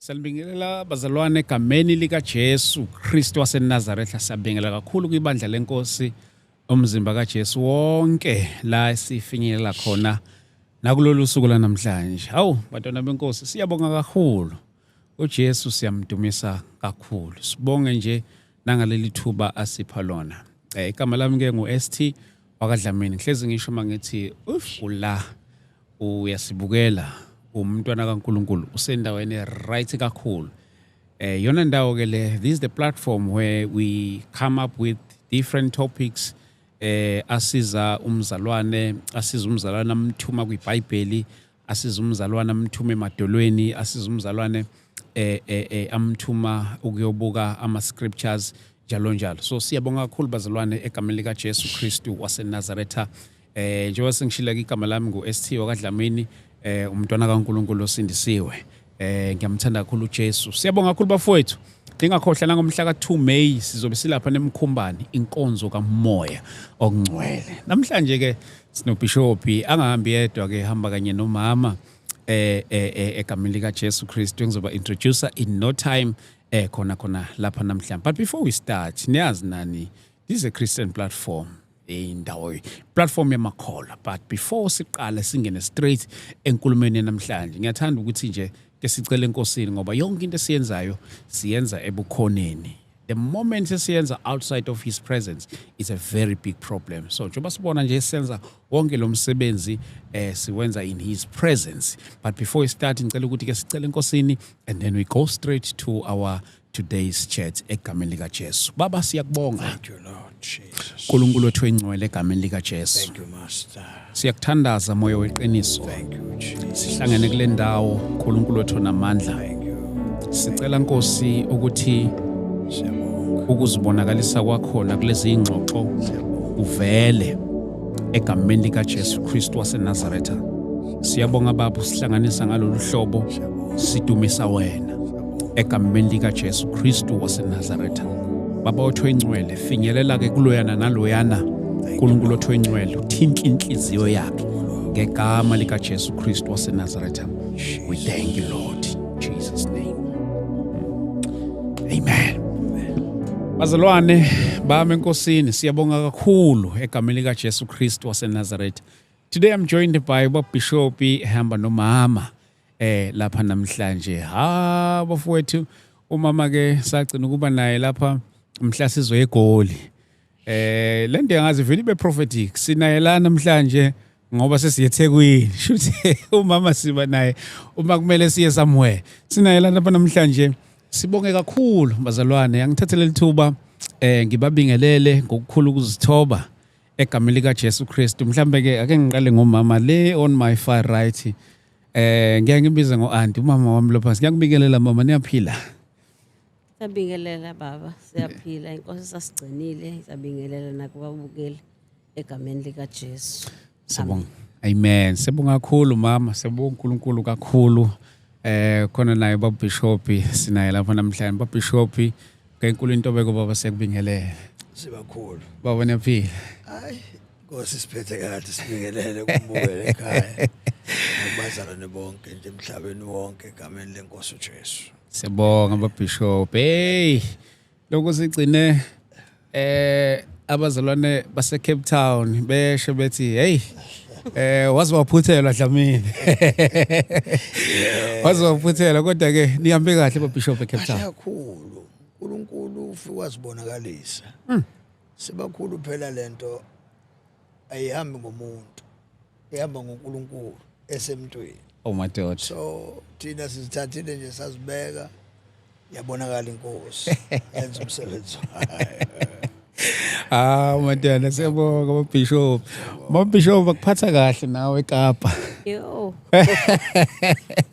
Sanibingelela bazalwane egameni likaJesu Kristu waseNazaretha. Siyabingelela kakhulu kwibandla lenkosi, umzimba kaJesu wonke la esifinyelela khona nakulolu suku lanamhlanje. Hawu bantwana benkosi, siyabonga kakhulu. UJesu siyamdumisa kakhulu. Sibonge nje nangaleli thuba asipha lona. Igama lami ke ngu ST wakaDlamini. Ngihlezi ngisho mangithi uf ula uyasibukela umntwana kaNkulunkulu usendaweni right kakhulu. Yona ndawo ke le, this is the platform where we come up with different topics asiza umzalwane, asiza umzalwane amthuma kwiBhayibheli, asiza umzalwane amthuma emadolweni, asiza umzalwane amthuma ukuyobuka ama scriptures, njalo njalo. So siyabonga kakhulu bazalwane egameni lika Jesu Kristu waseNazaretha. Njengoba sengishilo, igama lami ngu ST wakaDlamini, umntwana kaNkulunkulu osindisiwe. Ngiyamthanda kakhulu uJesu. Siyabonga kakhulu bafowethu. Ningakhohlwa nangomhla ka2 May sizobe silapha nemkhumbani, inkonzo kaMoya ongcwele. Namhlanje ke sinoBishop, angahambi yedwa ke, hamba kanye nomama egameni lika Jesu Kristu, ngizoba introduce in no time khona khona lapha namhlanje. But before we start, niyazi nani, this is a Christian platform, indawo, platform yamakholwa. But before siqale singene straight enkulumeni namhlanje, ngiyathanda ukuthi nje ke sicele enkosini, ngoba yonke into esiyenzayo siyenza ebukhoneni. The moment esiyenza outside of his presence is a very big problem. So njengoba sibona nje senza wonke lo msebenzi, siwenza in his presence. But before we start, ngicela ukuthi ke sicele enkosini and then we go straight to our today's chat egameni lika Jesu. Baba, siyakubonga. Thank you, Lord Jesus. Nkulunkulu wethu engcwele, egameni lika Jesu. Thank you, Master. Siyakuthandaza, Moya weqiniso. Thank you, Jesus. Sihlangene kule ndawo, uNkulunkulu wethu namandla. Thank you. Sicela Nkosi ukuthi Siyabonga. ukuzibonakalisa kwakhona kulezi ingxoxo uvele egameni lika Jesu Kristu waseNazaretha. Siyabonga Baba, usihlanganisa ngalolu hlobo, sidumisa wena egameni lika Jesu Kristu waseNazaretha. Baba wethu engcwele, finyelela ke kuloyana naloyana, uNkulunkulu wethu engcwele, uthinta inhliziyo yakhe ngegama lika Jesu Kristu waseNazaretha. We thank you, Lord, in Jesus' name. Amen. Bazalwane bami enkosini, siyabonga kakhulu egameni lika Jesu Kristu waseNazaretha. Today I'm joined by Bob Bishop, ehamba nomama lapha namhlanje. Ha bafowethu, umama ke sagcina ukuba naye lapha mhla sizoya eGoli. Le nto yangazi vele ibe prophetic. Sinaye la namhlanje ngoba sesiye eThekwini. Shuthi umama siba naye uma kumele siye somewhere. Sinaye la lapha namhlanje. Sibonge kakhulu bazalwane. Angithathele lithuba ngibabingelele ngokukhulu ukuzithoba egameni lika Jesu Kristu. Mhlambe ke ake ngiqale ngomama le on my far right. Ngeke ngibize ngo-auntie, umama wami lapha. Ngiyakubingelela mama, niyaphila? Siyabingelela baba, siyaphila. Inkosi sasigcinile, siyabingelela nakubabukeli egameni lika Jesu. Siyabonga. Amen. Siyabonga kakhulu mama, siyabonga uNkulunkulu kakhulu. Khona naye baba Bishop sinaye lapha namhlanje. Baba Bishop, ngenkulu intobeko baba, siyakubingelela. Sibakhulu. Baba, niyaphila? Hayi, Nkosi siphethe kahle, sibingelele kumbukele ekhaya. Nakubazalwane bonke nje emhlabeni wonke egameni lenkosi uJesu. Siyabonga baba Bishop. Hey, lokhu sigcine abazalwane base Cape Town besho bethi, "Hey, waze waphuthelwa Dlamini. Waze waphuthelwa." Kodwa ke nihambe kahle baba Bishop eCape Kahle Town? kakhulu. uNkulunkulu ufike wazibonakalisa. Sibakhulu phela, lento ayihambi ngomuntu. Ihamba ngoNkulunkulu esemntwini. Oh my God. So thina sizithathile nje sazibeka, yabonakala inkosi yenza umsebenzi wayo. Ah madana, siyabonga baba Bishop. Baba Bishop, akuphatha kahle nawe eKapa? Yo.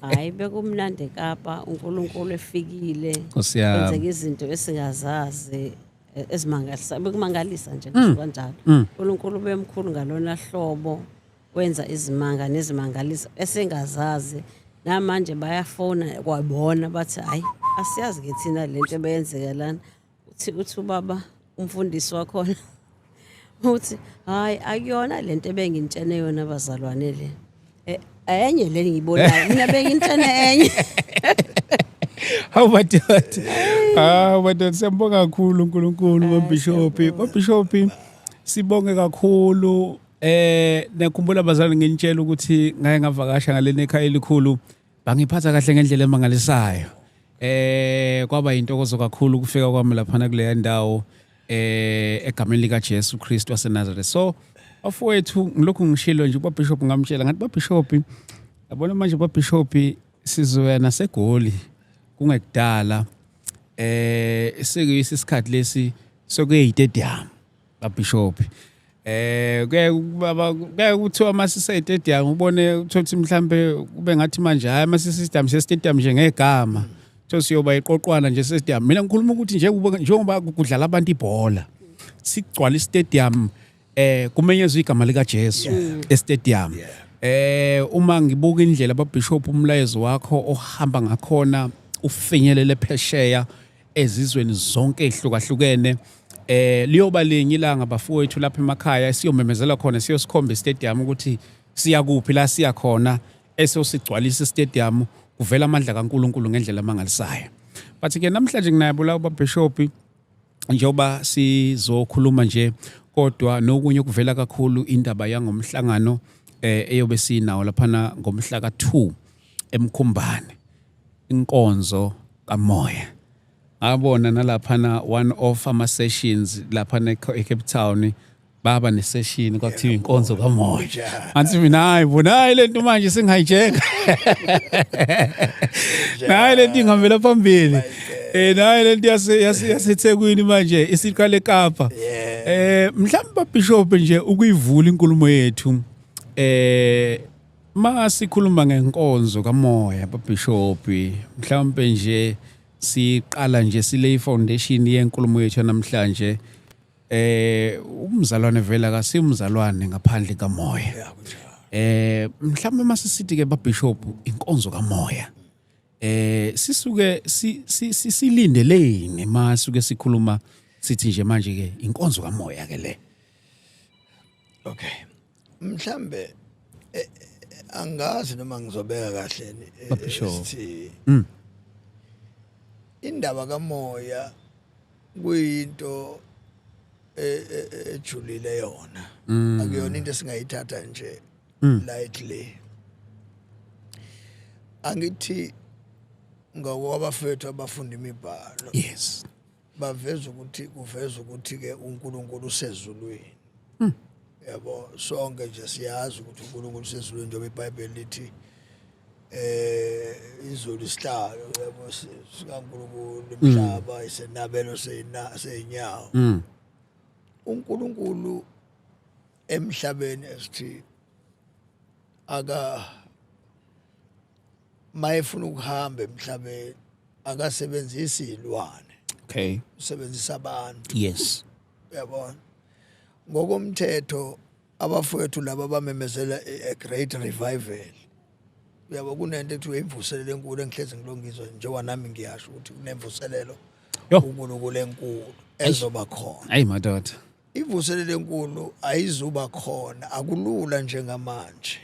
Hayi, bekumnandi eKapa, uNkulunkulu efikile. Nkosi yami. Kwenzeka izinto esingazazi, ezimangalisa, bekumangalisa nje ngisho kanjalo. uNkulunkulu bemkhulu ngalona hlobo, wenza izimanga nezimangaliso esingazazi. Namanje bayafona kwabona bathi, "Hayi, asiyazi ke thina lento ebeyenzeka lana." Uthi ubaba umfundisi wakhona uthi, "Hayi, akuyona lento ebengintshene yona bazalwane le. Enye le ngiyibonayo mina, bengintshene enye." Hawu madoda. Hawu madoda, siyambonga kakhulu uNkulunkulu boBishop. BoBishop, sibonge kakhulu. Nakhumbula bazali, nginitshela ukuthi ngake ngavakasha ngaleni ekhaya elikhulu, bangiphatha kahle ngendlela emangalisayo. Kwaba intokozo kakhulu ukufika kwami laphana kuleya ndawo egameni lika Jesu Kristu waseNazareth. So bafowethu, ngilokhu ngishilo nje, uBishop ngamtshela ngathi, "BaBishop, yabona manje baBishop, sizoya naseGoli kungekudala, sekuyisi isikhathi lesi sokuye stadium baBishop." Kuye baba, kuye kuthiwa masise stadium ubone uthothi mhlambe kube ngathi manje hayi, masise stadium, se stadium nje ngegama, so siyoba iqoqwana nje stadium. Mina ngikhuluma ukuthi njengoba kudlala abantu ibhola, sigcwala istadium, kumenyezwa igama lika Jesu estadium. Uma ngibuka indlela baBishop umlayezo wakho ohamba ngakhona ufinyelele phesheya ezizweni zonke ezihlukahlukene, liyoba linye ilanga bafowethu lapha emakhaya siyomemezela khona, siyosikhomba istadium ukuthi siya kuphi, la siya khona, esosigcwalisa istadium kuvela amandla kaNkuluNkulu ngendlela amangalisayo. But ke namhlanje nginabo laba bishop njengoba sizokhuluma nje, kodwa nokunye okuvela kakhulu indaba yangomhlangano eyobe sinawo laphana ngomhla ka2 eMkhumbane, inkonzo kamoya. Ngabona nalaphana one of ama sessions laphana eCape Town, baba ne-session kwakuthiwa inkonzo kamoya. Ngathi mina, hayi bona, hayi lento manje sengihijacka nayi lento, ingihambela phambili. Nayi lento yase yaseThekwini manje isiqale eKapa. Mhlawumbe Bishop nje ukuyivula inkulumo yethu, masikhuluma ngenkonzo kamoya baBishop, mhlawumbe nje siqala nje sile foundation yenkulumo yethu namhlanje, umzalwane vela kasimzalwane ngaphandle kamoya. Ya, kunjalo. Mhlawumbe masisithi ke baBishop inkonzo kamoya, sisuke silindeleni masuke sikhuluma sithi nje manje ke inkonzo kamoya ke le? Okay, mhlambe angazi noma ngizobeka kahle ni Babishop. sithi indaba kamoya kuyinto ejulile yona, akuyona into esingayithatha nje lightly. Angithi ngokwabafethu abafunda imibhalo baveza ukuthi, kuveza ukuthi ke uNkulunkulu usezulwini, yabo. Sonke nje siyazi ukuthi uNkulunkulu usezulwini, njengoba iBhayibheli lithi izulu isihlalo, yabo, sikaNkulunkulu, umhlaba isenabelo seyinyawo. uNkulunkulu emhlabeni esithi aka mayefuna ukuhamba emhlabeni akasebenzisi ilwane, usebenzisa abantu. Uyabona, ngokomthetho abafowethu laba bamemezela a great revival, uyabo, kunento ekuthiwa imvuselelo enkulu engihlezi ngilongizwa njengoba nami ngiyasho ukuthi kunemvuselelo uNkulunkulu enkulu ezoba khona. Hayi madoda. Imvuselelo enkulu ayizuba khona, akulula njengamanje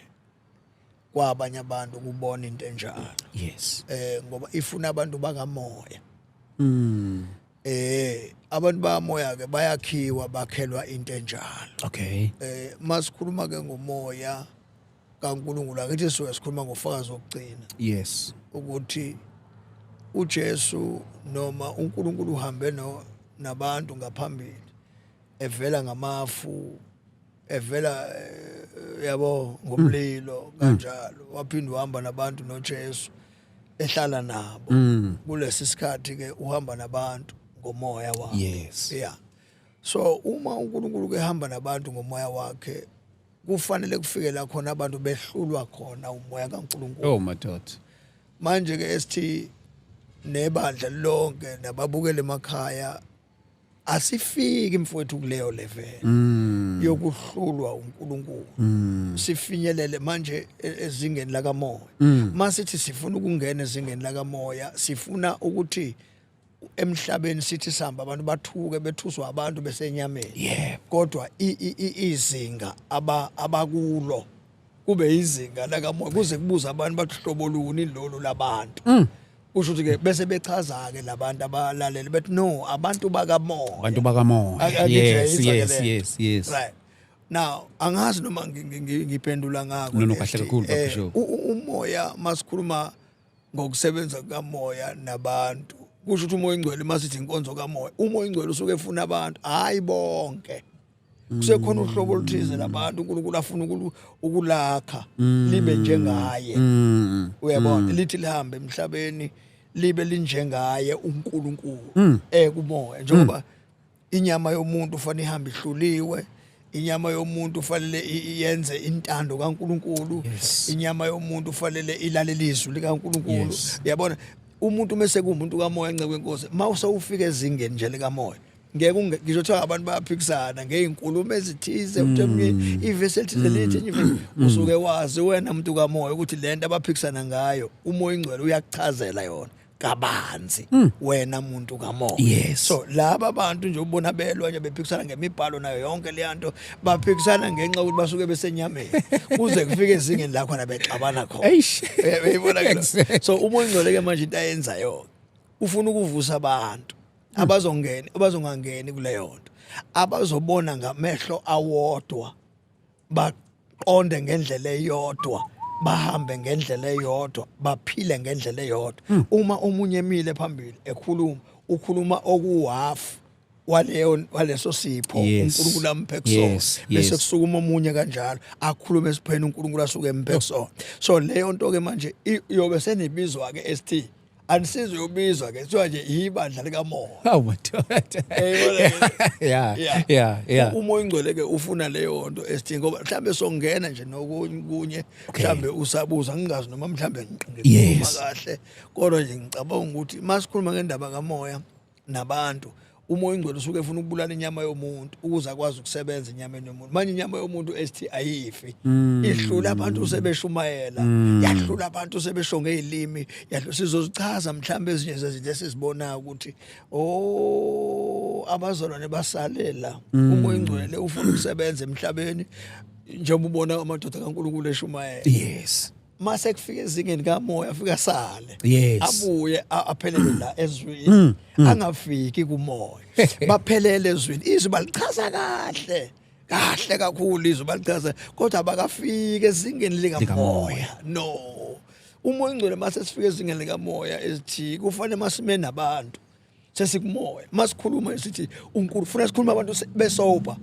kwabanye abantu ukubona into enjalo. Ngoba ifuna abantu bakamoya. Abantu bakamoya ke bayakhiwa, bakhelwa into enjalo. Masikhuluma ke ngomoya kaNkulunkulu, akithi sisuke sikhuluma ngofakazi wokugcina ukuthi uJesu noma uNkulunkulu uhambe no nabantu ngaphambili, evela ngamafu, evela yabo, ngomlilo kanjalo, waphinde uhamba nabantu noJesu ehlala nabo. Kulesi sikhathi ke uhamba nabantu ngomoya wakhe. Yeah, so uma uNkulunkulu ke hamba nabantu ngomoya wakhe, kufanele kufike la khona abantu behlulwa khona umoya kaNkulunkulu. Oh madoda. Manje ke esithi nebandla lonke nababukele emakhaya, asifiki mfowethu kuleyo level yokuhlulwa uNkulunkulu, sifinyelele manje ezingeni lakamoya. Masithi sifuna ukungena ezingeni lakamoya, sifuna ukuthi emhlabeni sithi sihamba abantu bathuke, bethuswa abantu besenyameni, kodwa izinga abakulo kube izinga lakamoya, kuze kubuza abantu bathi hlobo luni lolu labantu. Kusho ukuthi ke bese bechaza ke labantu abalalele bethi no, abantu bakamoya. Abantu bakamoya. Angithi uyayizwa ke leyo? Yes. Right. Now angazi noma ngiphendula ngako. No, kahle kakhulu, Baba Bishop. Umoya, masikhuluma ngokusebenza kukamoya nabantu, kusho ukuthi umoya ingcwele, masithi inkonzo kamoya, umoya ingcwele usuke efuna abantu, hayi bonke. Kusekhona uhlobo oluthize labantu uNkulunkulu afuna ukulakha libe njengaye. Uyabona, lithi lihambe emhlabeni libe linjengaye uNkulunkulu kumoya, njengoba inyama yomuntu ufanele ihambe ihluliwe, inyama yomuntu ufanele yenze intando kaNkulunkulu, inyama yomuntu ufanele ilalele izwi likaNkulunkulu. Uyabona, umuntu mase kuwumuntu kamoya, nceke wenkosi, mawusewufika ezingeni nje likamoya, ngeke ngisho kuthiwa abantu bayaphikisana ngey'nkulumo ezithize, uthi omunye ivesi elithize lithi enye ivesi, usuke wazi wena muntu kamoya ukuthi le nto abaphikisana ngayo umoya ingcwele uyakuchazela yona kabanzi, wena muntu kamoya. So laba bantu nje ubona belwa nje bephikisana ngemibhalo nayo yonke leya nto, baphikisana ngenxa yokuthi basuke besenyameni kuze kufike ezingeni la khona bexabana khona. Eish. Uyayibona ke lo? So umoya ingcwele ke manje into ayenzayo, ufuna ukuvusa abantu abazongena, abazongangeni kuleyo nto, abazobona ngamehlo awodwa, baqonde ngendlela eyodwa, bahambe ngendlela eyodwa, baphile ngendlela eyodwa. Uma omunye emile phambili ekhuluma, ukhuluma okuhafu waleyo waleso sipho uNkulunkulu amphe kusona, bese kusukuma omunye kanjalo akhulume esipheni uNkulunkulu asuke emphe kusona. So leyo nto ke manje iyobe senibizwa ke ST, anisizwe yobizwa ke kuthiwa nje ibandla likamoya. Hawu madoda. Uyayibona ke? Yeah. Umoya ingcwele ke ufuna leyo nto esithi, ngoba mhlambe songena nje nokunye kunye, mhlambe usabuza, ngingazi noma mhlambe ngikhuluma kahle, kodwa nje ngicabanga ukuthi masikhuluma ngendaba kamoya nabantu, umoya ingcwele usuke efuna ukubulala inyama yomuntu ukuze akwazi ukusebenza enyameni yomuntu. Manje inyama yomuntu esithi ayifi, ihlula abantu sebeshumayela, yahlula abantu sebesho ngezilimi, yahlula. Sizozichaza mhlambe ezinye zezinto esizibonayo ukuthi oh, abazalwane basalela, umoya ingcwele ufuna ukusebenza emhlabeni njengoba ubona amadoda kaNkulunkulu eshumayela. Mase kufika ezingeni kamoya, afika sale, abuye aphelele la ezwini, angafiki kumoya. Baphelele ezwini, izwi balichaza kahle kahle kakhulu, izwi balichaza, kodwa abakafiki ezingeni likamoya. Likamoya. No, umoya ingcwele mase sifika ezingeni likamoya ezithi kufanele masime nabantu sesikumoya, masikhuluma sithi uNkulunkulu ufuna sikhuluma abantu besober,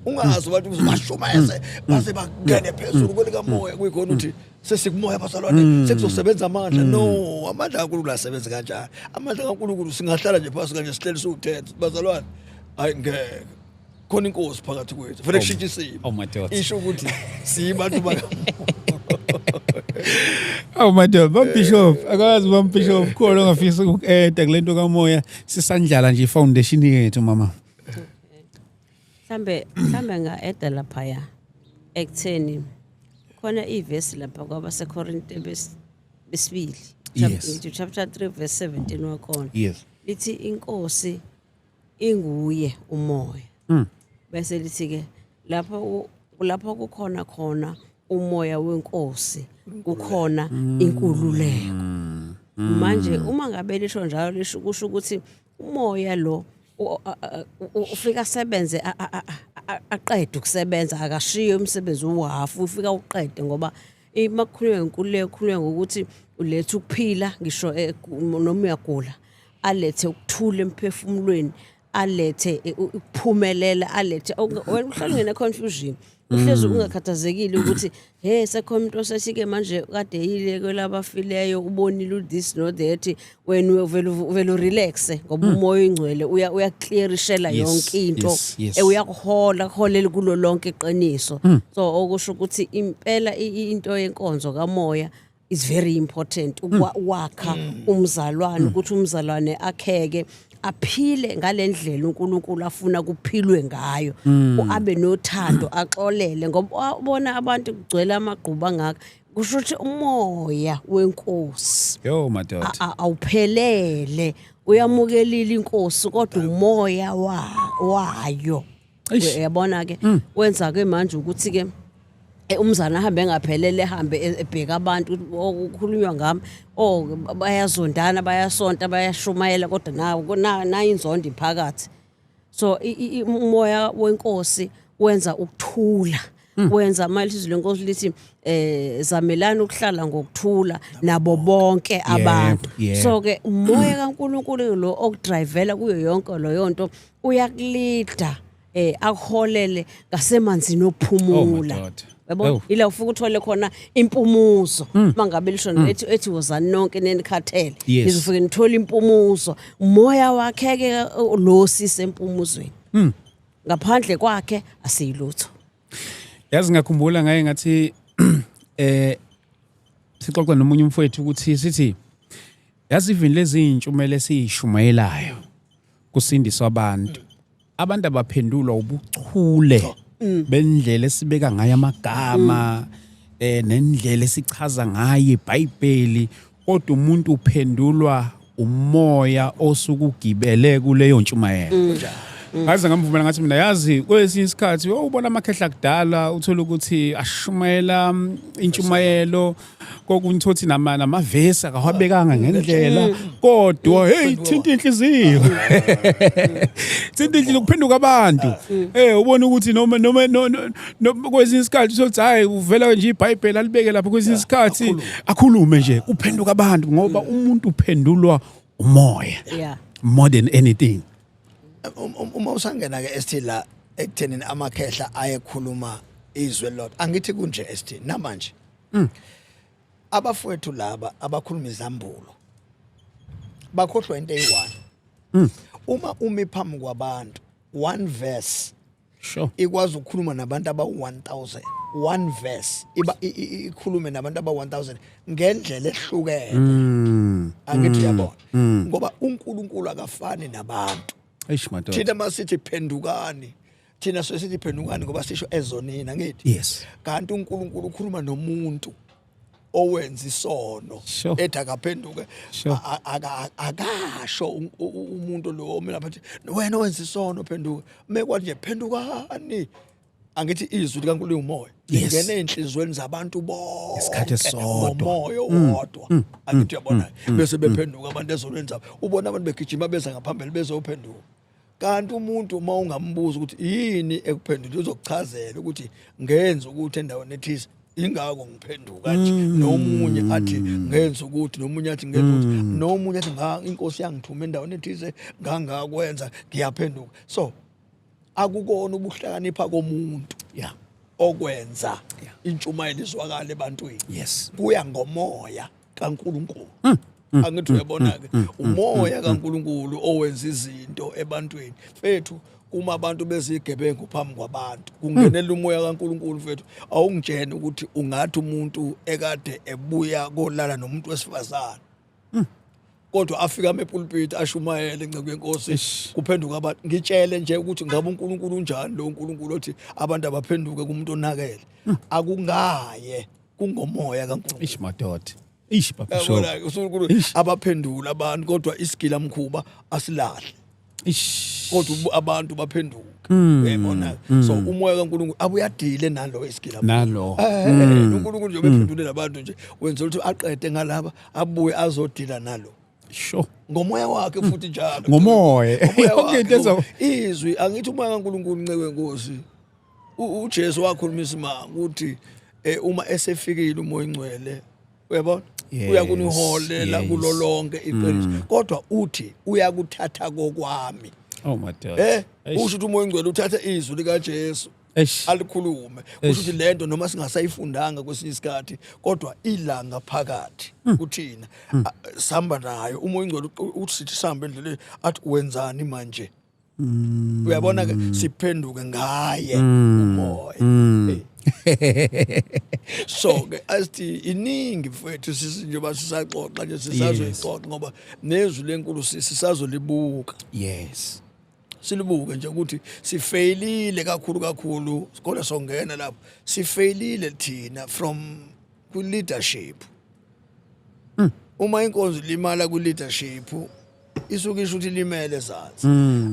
ungazi abantu ukuthi bashumayeze baze bangene phezulu kwelikamoya, kuyikhona ukuthi sesikumoya bazalwane, sekuzosebenza amandla. No, amandla kaNkulunkulu asebenza kanjani? Amandla kaNkulunkulu, singahlala nje phasi kanje sihleli siwu-10, bazalwane, hayi ngeke, khona inkosi phakathi kwethu, fanele kushintshe isimo. Oh, madoda. Isho ukuthi siyibantu bakamoya. Awu madoda, Baba Bishop, akazi Baba Bishop khona ongafisa uku-eda kule nto kamoya, sisandlala nje i-foundation yethu mama. Mhlambe nga-eda laphaya ekutheni khona ivesi lapha kwabaseKorinte besibili, ngithi chapter 3 verse 17 wakhona, lithi inkosi inguye umoya, bese lithi ke lapho lapho kukhona khona umoya wenkosi kukhona inkululeko. Manje uma ngabe lisho njalo, lisho kusho ukuthi umoya lo ufika asebenze, aqede ukusebenza, akashiye umsebenzi uhafu, ufika uqede, ngoba makukhulunywa ngenkululeko kukhulunywa ngokuthi uletha ukuphila, ngisho noma uyagula, alethe ukuthula emphefumulweni, alethe ukuphumelela, alethe wena uhlala ungena confusion, uhlezi ungakhathazekile ukuthi hey, sekhona umuntu osethi-ke manje kade yile kwelabafileyo, ubonile this no that, wena uvele urelaxe ngoba umoya oyingcwele uyaclearishela yonke into. Uyakuhola, kuholela kulo lonke iqiniso. So okusho ukuthi impela into yenkonzo kamoya is very important ukwakha umzalwane, ukuthi umzalwane akheke, aphile ngalendlela uNkulunkulu afuna kuphilwe ngayo, abe nothando, axolele, ngoba ubona abantu kugcwele amagquba angaka, kusho ukuthi umoya wenkosi Yo madoda. Awuphelele, uyamukelile inkosi kodwa umoya wayo. Eish. Uyabona ke, wenza ke manje ukuthi ke Umzana ahambe engaphelele, ehambe ebheka abantu ukuthi, "Oh, kukhulunywa ngami, oh, bayazondana, bayasonta, bayashumayela, kodwa nawo nayo inzondo iphakathi." So umoya wenkosi wenza ukuthula, wenza manje izwi lenkosi lithi zamelana ukuhlala ngokuthula nabo bonke abantu. So ke umoya kaNkulunkulu lo okudrivela kuyo yonke leyo nto, uyakulida, akuholele ngasemanzini okuphumula. Oh, madoda. Yabo, Oh. ila ufika uthole khona impumuzo mangabe lisho ethi wozani nonke nenikhathele, nizofike nithole impumuzo. Umoya wakhe ke lo sisempumuzweni, ngaphandle kwakhe asiyilutho. Yazi, ngiyakhumbula ngaye ngathi sixoxa nomunye umfowethu ukuthi sithi, yazi, even lezi intshumelo esiyishumayelayo kusindiswa abantu abaphendulwa ubuchule bendlela esibeka ngayo amagama nendlela esichaza ngayo iBhayibheli, kodwa umuntu uphendulwa umoya osukugibele kuleyo ntshumayelo. Ngaze ngamvumela, ngathi mina, yazi, kwesinye isikhathi ubona amakhehla kudala, uthola ukuthi ashumayela intshumayelo, kokunye uthi namavesi akawabekanga ngendlela, kodwa hey, thinta inhliziyo, thinta inhliziyo, kuphenduka abantu. Ubona ukuthi noma kwesinye isikhathi uthi hayi, uvela nje iBhayibheli alibeke lapho, kwesinye isikhathi akhulume nje, kuphenduka abantu, ngoba umuntu uphendulwa umoya more than anything. Uma usangena ke esithi la ekuthenini amakhehla ayekhuluma izwe lodwa, angithi kunje esithi namanje abafowethu laba abakhuluma izambulo bakhohlwa into eyi-one. Uma umi phambi kwabantu, one verse ikwazi ukukhuluma nabantu abawu-1000. One verse iba ikhulume nabantu abawu-1000 ngendlela ehlukene. Angithi uyabona, ngoba uNkulunkulu akafani nabantu. Eish, madoda. Thina masithi phendukani, thina sesithi phendukani ngoba sisho ezonini, angithi? Yes. Kanti uNkulunkulu ukhuluma nomuntu owenza isono, ethi akaphenduke. Akasho umuntu lo mina phathi wena owenza isono phenduka, mekwathi nje phendukani. Angithi izwi likaNkulunkulu umoya, lingena ey'nhliziyweni zabantu bonke Isikhathi esisodwa. ngomoya owodwa, angithi uyabona? Bese bephenduka abantu ezonweni zabo, ubona abantu begijima beza ngaphambili bezophenduka. Kanti umuntu uma ungambuza ukuthi yini ekuphendula, uzokuchazela ukuthi ngenza ukuthi endaweni ethize, ingako ngiphenduka nje. Nomunye athi ngenza ukuthi, nomunye athi ngenza ukuthi, nomunye athi nga inkosi yangithuma endaweni ethize, ngangakwenza, ngiyaphenduka. So akukona ubuhlakanipha komuntu okwenza intshumayelo izwakale ebantwini. Kuya ngomoya kaNkulunkulu, angithi uyabona ke? Umoya kaNkulunkulu owenza izinto ebantwini, mfethu. Uma abantu bezigebengu phambi kwabantu, kungenela umoya kaNkulunkulu, mfethu. Awungitshena ukuthi ungathi umuntu ekade ebuya kolala nomuntu wesifazane, kodwa afika epulpit ashumayele, inceku yenkosi, kuphenduka abantu. Ngitshele nje ukuthi ngabe uNkulunkulu unjani lo uNkulunkulu othi abantu abaphenduke kumuntu onakele? Akungaye, kungomoya kaNkulunkulu. Ish, madoda, ish, baba Bishop. Yabona, uNkulunkulu abaphendula abantu, kodwa isigila mkhuba asilahle, kodwa abantu baphenduke, uyayibona? So umoya kaNkulunkulu abuyadile nalo isigila. Nalo. uNkulunkulu nje bephendule labantu nje, wenza ukuthi aqede ngalaba, abuye azodila nalo ngomoya wakhe futhi njalo. Ngomoya. Ngomoya Yonke wakhe, into izwi, angithi umoya kaNkulunkulu, nceke wenkosi, uJesu wakhuluma isimanga ukuthi uma esefikile umoya ingcwele, uyabona, uyakuniholela kulo lonke iqiniso, kodwa uthi uyakuthatha kokwami. Oh, madoda. Usho ukuthi umoya ingcwele uthatha izwi likaJesu alikhulume. Kusho ukuthi lento noma singasayifundanga kwesinye isikhathi, kodwa ilanga phakathi kuthina. Sihamba nayo umoya ingcwele, uthi sithi sihambe endleleni, athi wenzani manje, uyabona ke? Siphenduke ngaye umoya. So ke asithi iningi, mfowethu, sisi njengoba sisaxoxa nje, sisazoyixoxa, ngoba nezwi lenkulu sisazolibuka. Silibuke nje ukuthi sifeyilile kakhulu kakhulu, kodwa songena lapho. Sifeyilile thina from kwi-leadership. Uma inkonzo ilimala kwi-leadership, isuke isho ukuthi ilimele ezansi.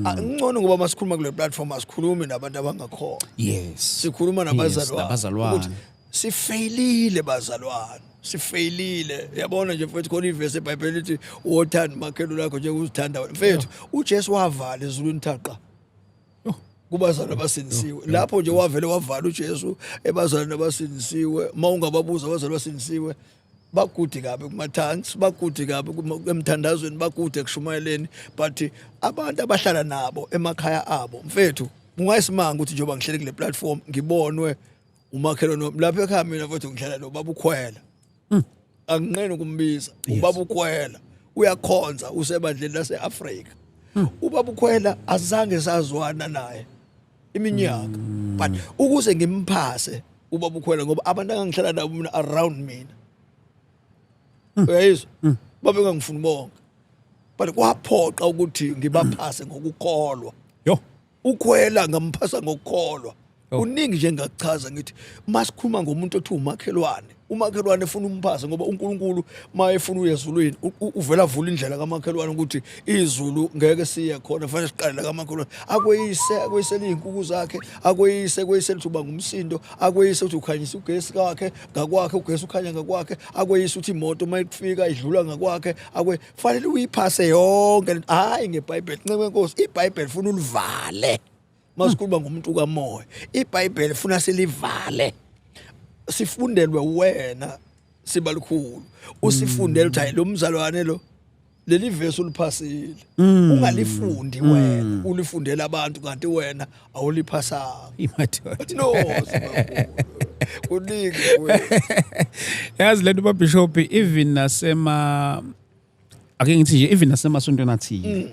Ah, ngcono ngoba masikhuluma kule platform asikhulumi nabantu abangakhona, sikhuluma nabazalwane, nabazalwane. ukuthi Sifeyilile bazalwane, sifeyilile. Yabona nje mfethu, khona ivesi eBhayibhelini lithi wothanda umakhelwane wakho njengozithanda wena. Mfethu, uJesu wavala ezulwini thaqa kubazalwane abasindisiwe. Lapho nje wavele wavala uJesu ebazalwane abasindisiwe. Uma ungababuza abazalwane abasindisiwe, bakude kabi kuma-tongues, bakude kabi emthandazweni, bakude ekushumayeleni, but abantu abahlala nabo emakhaya abo, mfethu, kungayisimanga ukuthi njengoba ngihleli kule platform ngibonwe umakhelwane wami lapha ekhaya. Mina mfethu ngihlala lo baba ukhwela, anginqeni ukumbiza ubaba ukhwela, uyakhonza, usebandleni lase-Afrika. Ubaba ukhwela azange sazwana naye iminyaka, but ukuze ngimphase ubaba ukhwela, ngoba abantu angangihlala nabo mina around mina, uyayizwa, babengangifuni bonke, but kwaphoqa ukuthi ngibaphase ngokukholwa. Ukhwela ngamphasa ngokukholwa. Kuningi nje engakuchaza. Ngithi masikhuluma ngomuntu othi umakhelwane, umakhelwane efuna umphase, ngoba uNkulunkulu mayefuna uye ezulwini uvela avula indlela kamakhelwane ukuthi izulu ngeke siye khona, fanele siqale la kamakhelwane. Akweyise, akweyisele izinkukhu zakhe, akweyise, kweyisele ukuthi uba ngumsindo, akweyise ukuthi ukhanyisa ugesi kakhe ngakwakhe, ugesi ukhanya ngakwakhe, akweyise ukuthi imoto uma ifika idlula ngakwakhe, akwe fanele uyiphase yonke lento. Hayi ngeBhayibheli, nceke Nkosi, iBhayibheli funa ulivale. Masikhuluma ngomuntu kamoya, iBhayibheli funa silivale, sifundelwe wena sibalikhulu, usifundele ukuthi hayi lo mzalwane lo, leli vesi uliphasile. Ungalifundi wena, ulifundela abantu, kanti wena awuliphasanga. Imadoda. No, sibakhulu, kuningi kuwe. Yazi lento, babishop, even nasema, ake ngithi nje, even nasemasontweni athile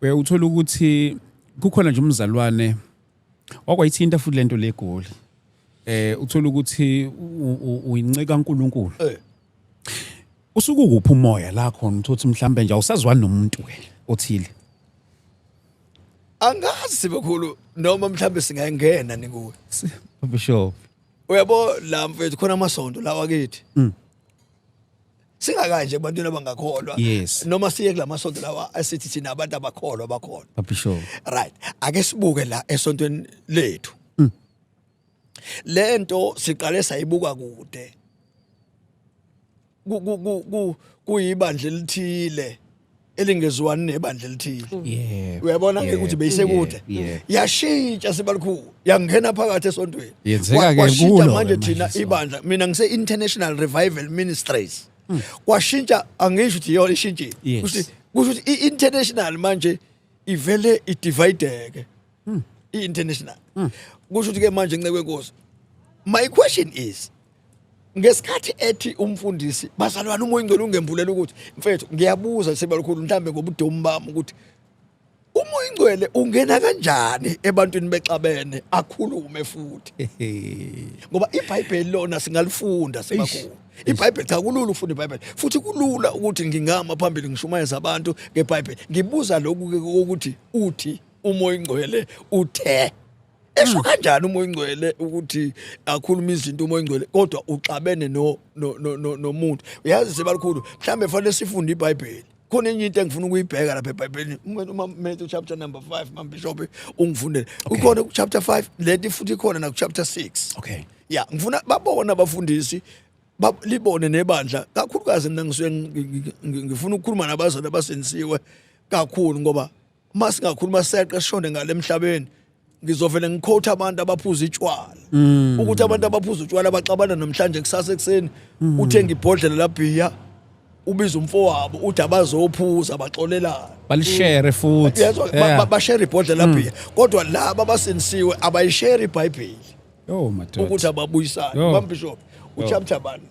uye uthola ukuthi kukhona nje umzalwane wakwayithinta futhi lento legoli, uthola ukuthi uyinceka kaNkuluNkulu. Usuke ukuphi umoya la khona, uthothi mhlambe nje awusazwani nomuntu ke othile? Angazi sibekhulu noma mhlambe singayingena nikuwe. Bishop. Uyabo la mfethu, khona amasonto lawa kithi, singakanje ebantwini abangakholwa, noma siye kulamasonto lawa asithi thina abantu abakholwa bakhona. Bishop. Right, ake sibuke la esontweni lethu. Lento siqale sayibuka kude, kuyibandla elithile elingezwani nebandla elithile. Uyabona ke ukuthi beyisekude, yashintsha sibalikhulu, yangena phakathi esontweni. Yenzeka ke Kwashintsha kulo-ke manje manje thina isonto. Ibandla, mina ngise International Revival Ministries, kwashintsha. Angisho ukuthi yona ishintshile. Kusho ukuthi i-international manje ivele idivideke, i-international. Kusho ukuthi ke manje, nceke wenkosi, my question is, ngesikhathi ethi umfundisi, "Bazalwane, uMoya Ingcwele ungembulela ukuthi," mfethu, ngiyabuza sebalukhulu, mhlambe ngobudomu bami, ukuthi uMoya Ingcwele ungena kanjani ebantwini bexabene akhulume futhi? Ngoba iBhayibheli lona singalifunda sibakhulu. IBhayibheli cha, kulula ukufunda iBhayibheli, futhi kulula ukuthi ngingama phambili ngishumayeza abantu ngeBhayibheli. Ngibuza lokhu ke ukuthi uthi uMoya Ingcwele uthe, esho kanjani uMoya Ingcwele ukuthi akhuluma izinto uMoya Ingcwele, kodwa uxabene no no no no- nomuntu? Uyazi sebalikhulu, mhlambe fanele sifunde iBhayibheli. Khona enye into engifuna ukuyibheka lapha eBhayibhelini, uma Matthew chapter number 5, mam bishop, ungifundele. Ukhona ku chapter 5 leti, futhi ikhona na ku chapter 6. Ya, ngifuna babone abafundisi, libone nebandla, kakhulukazi mina ngisuke ngifuna ukukhuluma nabazali abasindisiwe kakhulu, ngoba uma singakhuluma seqe sishone ngale emhlabeni, ngizovele ngiquote abantu abaphuza itshwala, ukuthi abantu abaphuza utshwala baxabana namhlanje, kusasa ekuseni uthenga ibhodlela labhiya, ubiza umfowabo, uthi abazophuza, baxolelana. Balishere futhi. Yezwa, bashare ibhodlela labhiya, kodwa laba abasindisiwe abayishare iBhayibheli Oh madoda. ukuthi ababuyisane. Yo. Bambishop, uchapter bani?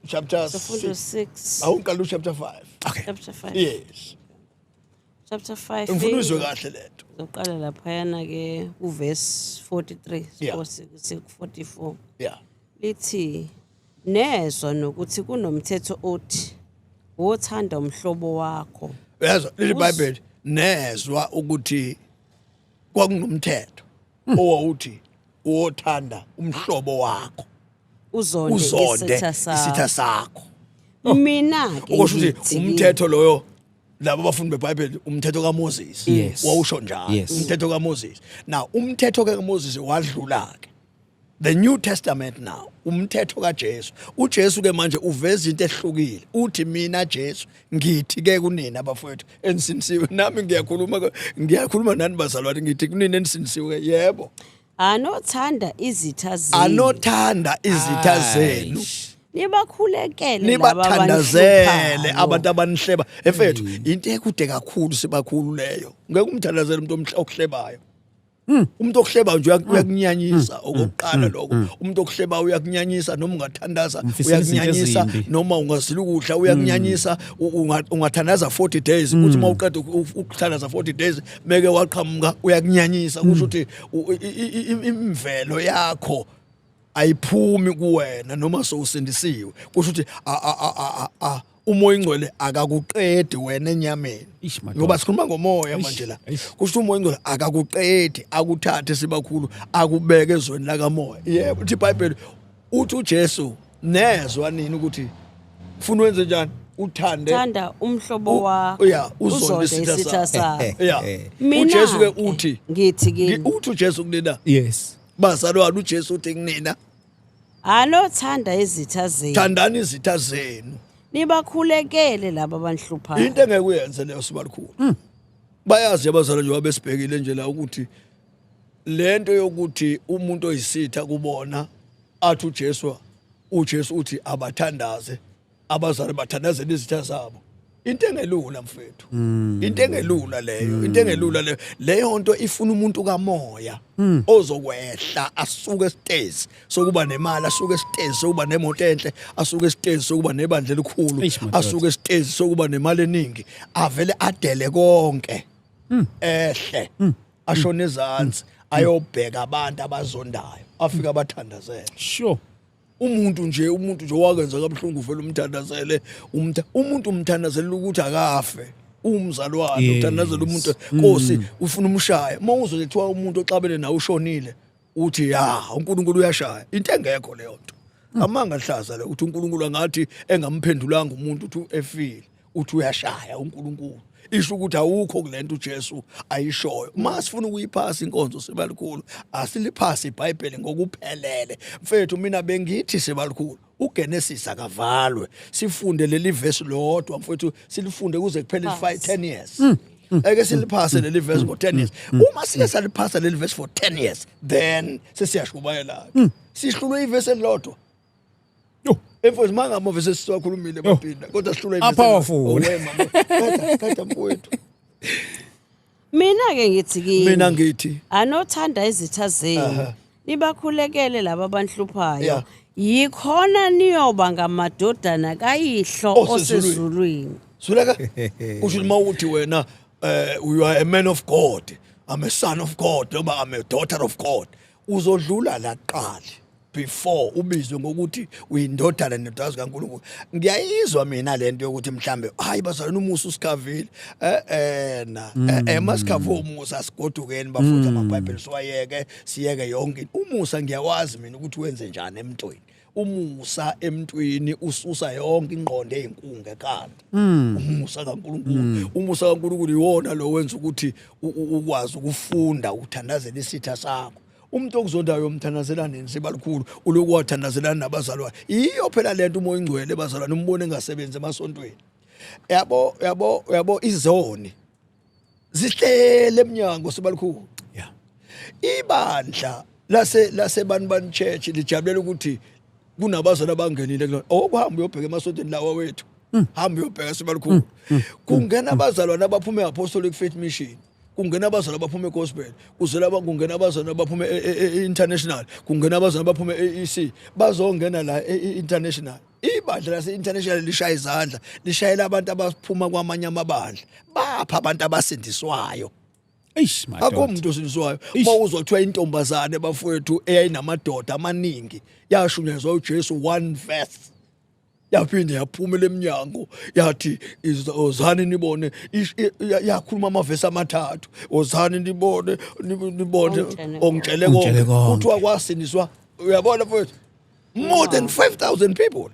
Chapter Sifundo 6. 6. Awuqala uchapter 5. Chapter 5. Yes. Chapter 5. Ngifuna uzwe kahle lento. Uzoqala laphayana ke kuverse 43, 44. Lithi, nezwa nokuthi kunomthetho othi wothanda umhlobo wakho. Uyazwa leli Bible, nezwa ukuthi kwakunomthetho owawuthi wothanda umhlobo wakho, uzonde uzonde isitha sakho. Isitha sakho. Mina ke Okusho ukuthi ngithi umthetho loyo, laba abafundi beBhayibheli, umthetho kaMoses wawusho njalo. Umthetho kaMoses. Now umthetho ke kaMoses wadlula ke. The New Testament now, umthetho kaJesu. UJesu ke manje uveza into ehlukile. Uthi mina Jesu ngithi ke kunina abafowethu enisindisiwe, nami ngiyakhuluma, ngiyakhuluma nani bazalwane, ngithi kunina enisindisiwe, yebo. Anothanda izitha zenu. Anothanda izitha zenu. Nibakhulekele. Nibathandazele abantu abanihleba. Efethu, into ekude kakhulu sibakhulu leyo. Ngeke umthandazele umuntu okuhlebayo. Umuntu okuhlebayo nje uyakunyanyisa okokuqala lokho. Umuntu okuhlebayo uyakunyanyisa, noma ungathandaza uyakunyanyisa, noma ungazila ukudla uyakunyanyisa, ungathandaza 40 days, uthi mawuqeda ukuthandaza 40 days meke waqhamuka uyakunyanyisa, kusho ukuthi imvelo yakho ayiphumi kuwena noma sowusindisiwe, kusho ukuthi umoya ingcwele akakuqedi wena enyameni, ngoba sikhuluma ngomoya manje la. Kusho umoya ingcwele akakuqedi, akuthathe sibakhulu akubeke ezweni lakamoya. Yebo, uthi iBhayibheli, uthi uJesu, nezwa nini ukuthi ufuna wenze njani? Uthande, thanda umhlobo wakho, yeah, uzonde isitha sakho. Yeah, uJesu ke uthi, ngithi kini, uthi uJesu kunina, yes bazalwane, uJesu uthi kunina, anothanda izitha zenu, thandani izitha zenu, nibakhulekele laba abanhluphayo. Into engeke uyenze leyo sibalukhulu. Bayazi abazalwane njengoba besibhekile nje la ukuthi lento yokuthi umuntu oyisitha kubona athi uJesu, uJesu uthi abathandaze abazali, bathandazele izitha zabo, into engelula mfethu, into engelula leyo, into engelula leyo. Leyo nto ifuna umuntu kamoya ozokwehla asuke esitezi sokuba nemali, asuke esitezi sokuba nemoto enhle, asuke esitezi sokuba nebandla elikhulu, asuke esitezi sokuba nemali eningi, avele adele konke, ehle ashone ezansi ayobheka abantu abazondayo, afika abathandazele. Sure. Umuntu nje, umuntu nje wakenza kabuhlungu, uvela umthandazele, umuntu umthandazela ukuthi akafe umzalwane, uthandazela umuntu, Nkosi, ufuna umshaya. Uma uzwe kuthiwa umuntu oxabene nawe ushonile, uthi ya uNkulunkulu uyashaya, into engekho leyo nto. Amanga hlaza le, uthi uNkulunkulu angathi engamphendulanga umuntu, uthi efile, uthi uyashaya uNkulunkulu. Isho ukuthi awukho kulento uJesu ayishoyo. Uma sifuna ukuyiphasa inkonzo sebalikhulu, asiliphasi iBhayibheli ngokuphelele mfethu. Mina bengithi sebalikhulu, uGenesis akavalwe, sifunde leli verse lodwa mfethu, silifunde kuze kuphele 5 10 years. Eke siliphase leli verse ngo 10 years. Uma sike saliphasa leli verse for 10 years, then sesiyashumayela. Sihlulwe ivesi elilodwa. Yo. Emfowethu, mangama vese siwakhulumile baphinda, kodwa sihlulwe ivesi. Powerful. Qeda, qeda mfowethu. Mina ke ngithi kini, Mina ngithi, anothanda izitha zenu, nibakhulekele laba abanhluphayo, yikhona niyoba ngamadodana kayihlo osezulwini. Osezulwini. Suleka, kusho ukuthi mawuthi wena you are a man of God, I'm a son of God noma I'm a daughter of God, uzodlula la kuqala before ubizwe ngokuthi uyindodana nendodakazi kaNkulunkulu. Ngiyayizwa mina lento yokuthi mhlambe, hayi bazalwane, umusa usikhavile. Eh na masikhave umusa, sigodukeni bafutha amaBhayibheli, siwayeke, siyeke yonke into. Umusa ngiyawazi mina ukuthi wenze njani emntwini. Umusa emntwini ususa yonke ingqondo eyinkungu ekhanda. Umusa kaNkulunkulu, umusa kaNkulunkulu iwona lo wenza ukuthi ukwazi ukufunda ukuthandazela isitha sakho. Umuntu okuzondayo umthandazela nini sibalikhulu? Uloku wathandazelana nabazalwane. Iyo phela lento umoya ingcwele bazalwane umbone engasebenzi emasontweni. Yabo, yabo, yabo, izoni zihlele eminyango sibalikhulu. Ibandla lase laseBanibani Church lijabulela ukuthi kunabazali abangenile kulona. Okuhamba uyobheka emasontweni lawa wethu, hamba uyobheka sibalikhulu, kungena abazalwane abaphuma e-Apostolic Faith Mission, kungena abazalwane abaphuma e-gospel, kuzela kungena abazalwane abaphuma e-international, kungena abazalwane abaphuma e-AEC, bazongena la e-international. Ibandla lase-international lishaya izandla, lishayela abantu abaphuma kwamanye amabandla. Bapha abantu abasindiswayo? Eish madoda. Akho umuntu osindiswayo. Uma uzwa kuthiwa intombazane bafowethu eyayinamadoda amaningi yashunyezwa uJesu one verse, yaphinde yaphumela eminyango yathi, "Ozani nibone," yakhuluma amavesi amathathu, "Ozani nibone, nibone ongitshele ongitshele ongitshele konke." Konke. Kuthiwa kwasindiswa, uyabona mfowethu, more than 5000 people.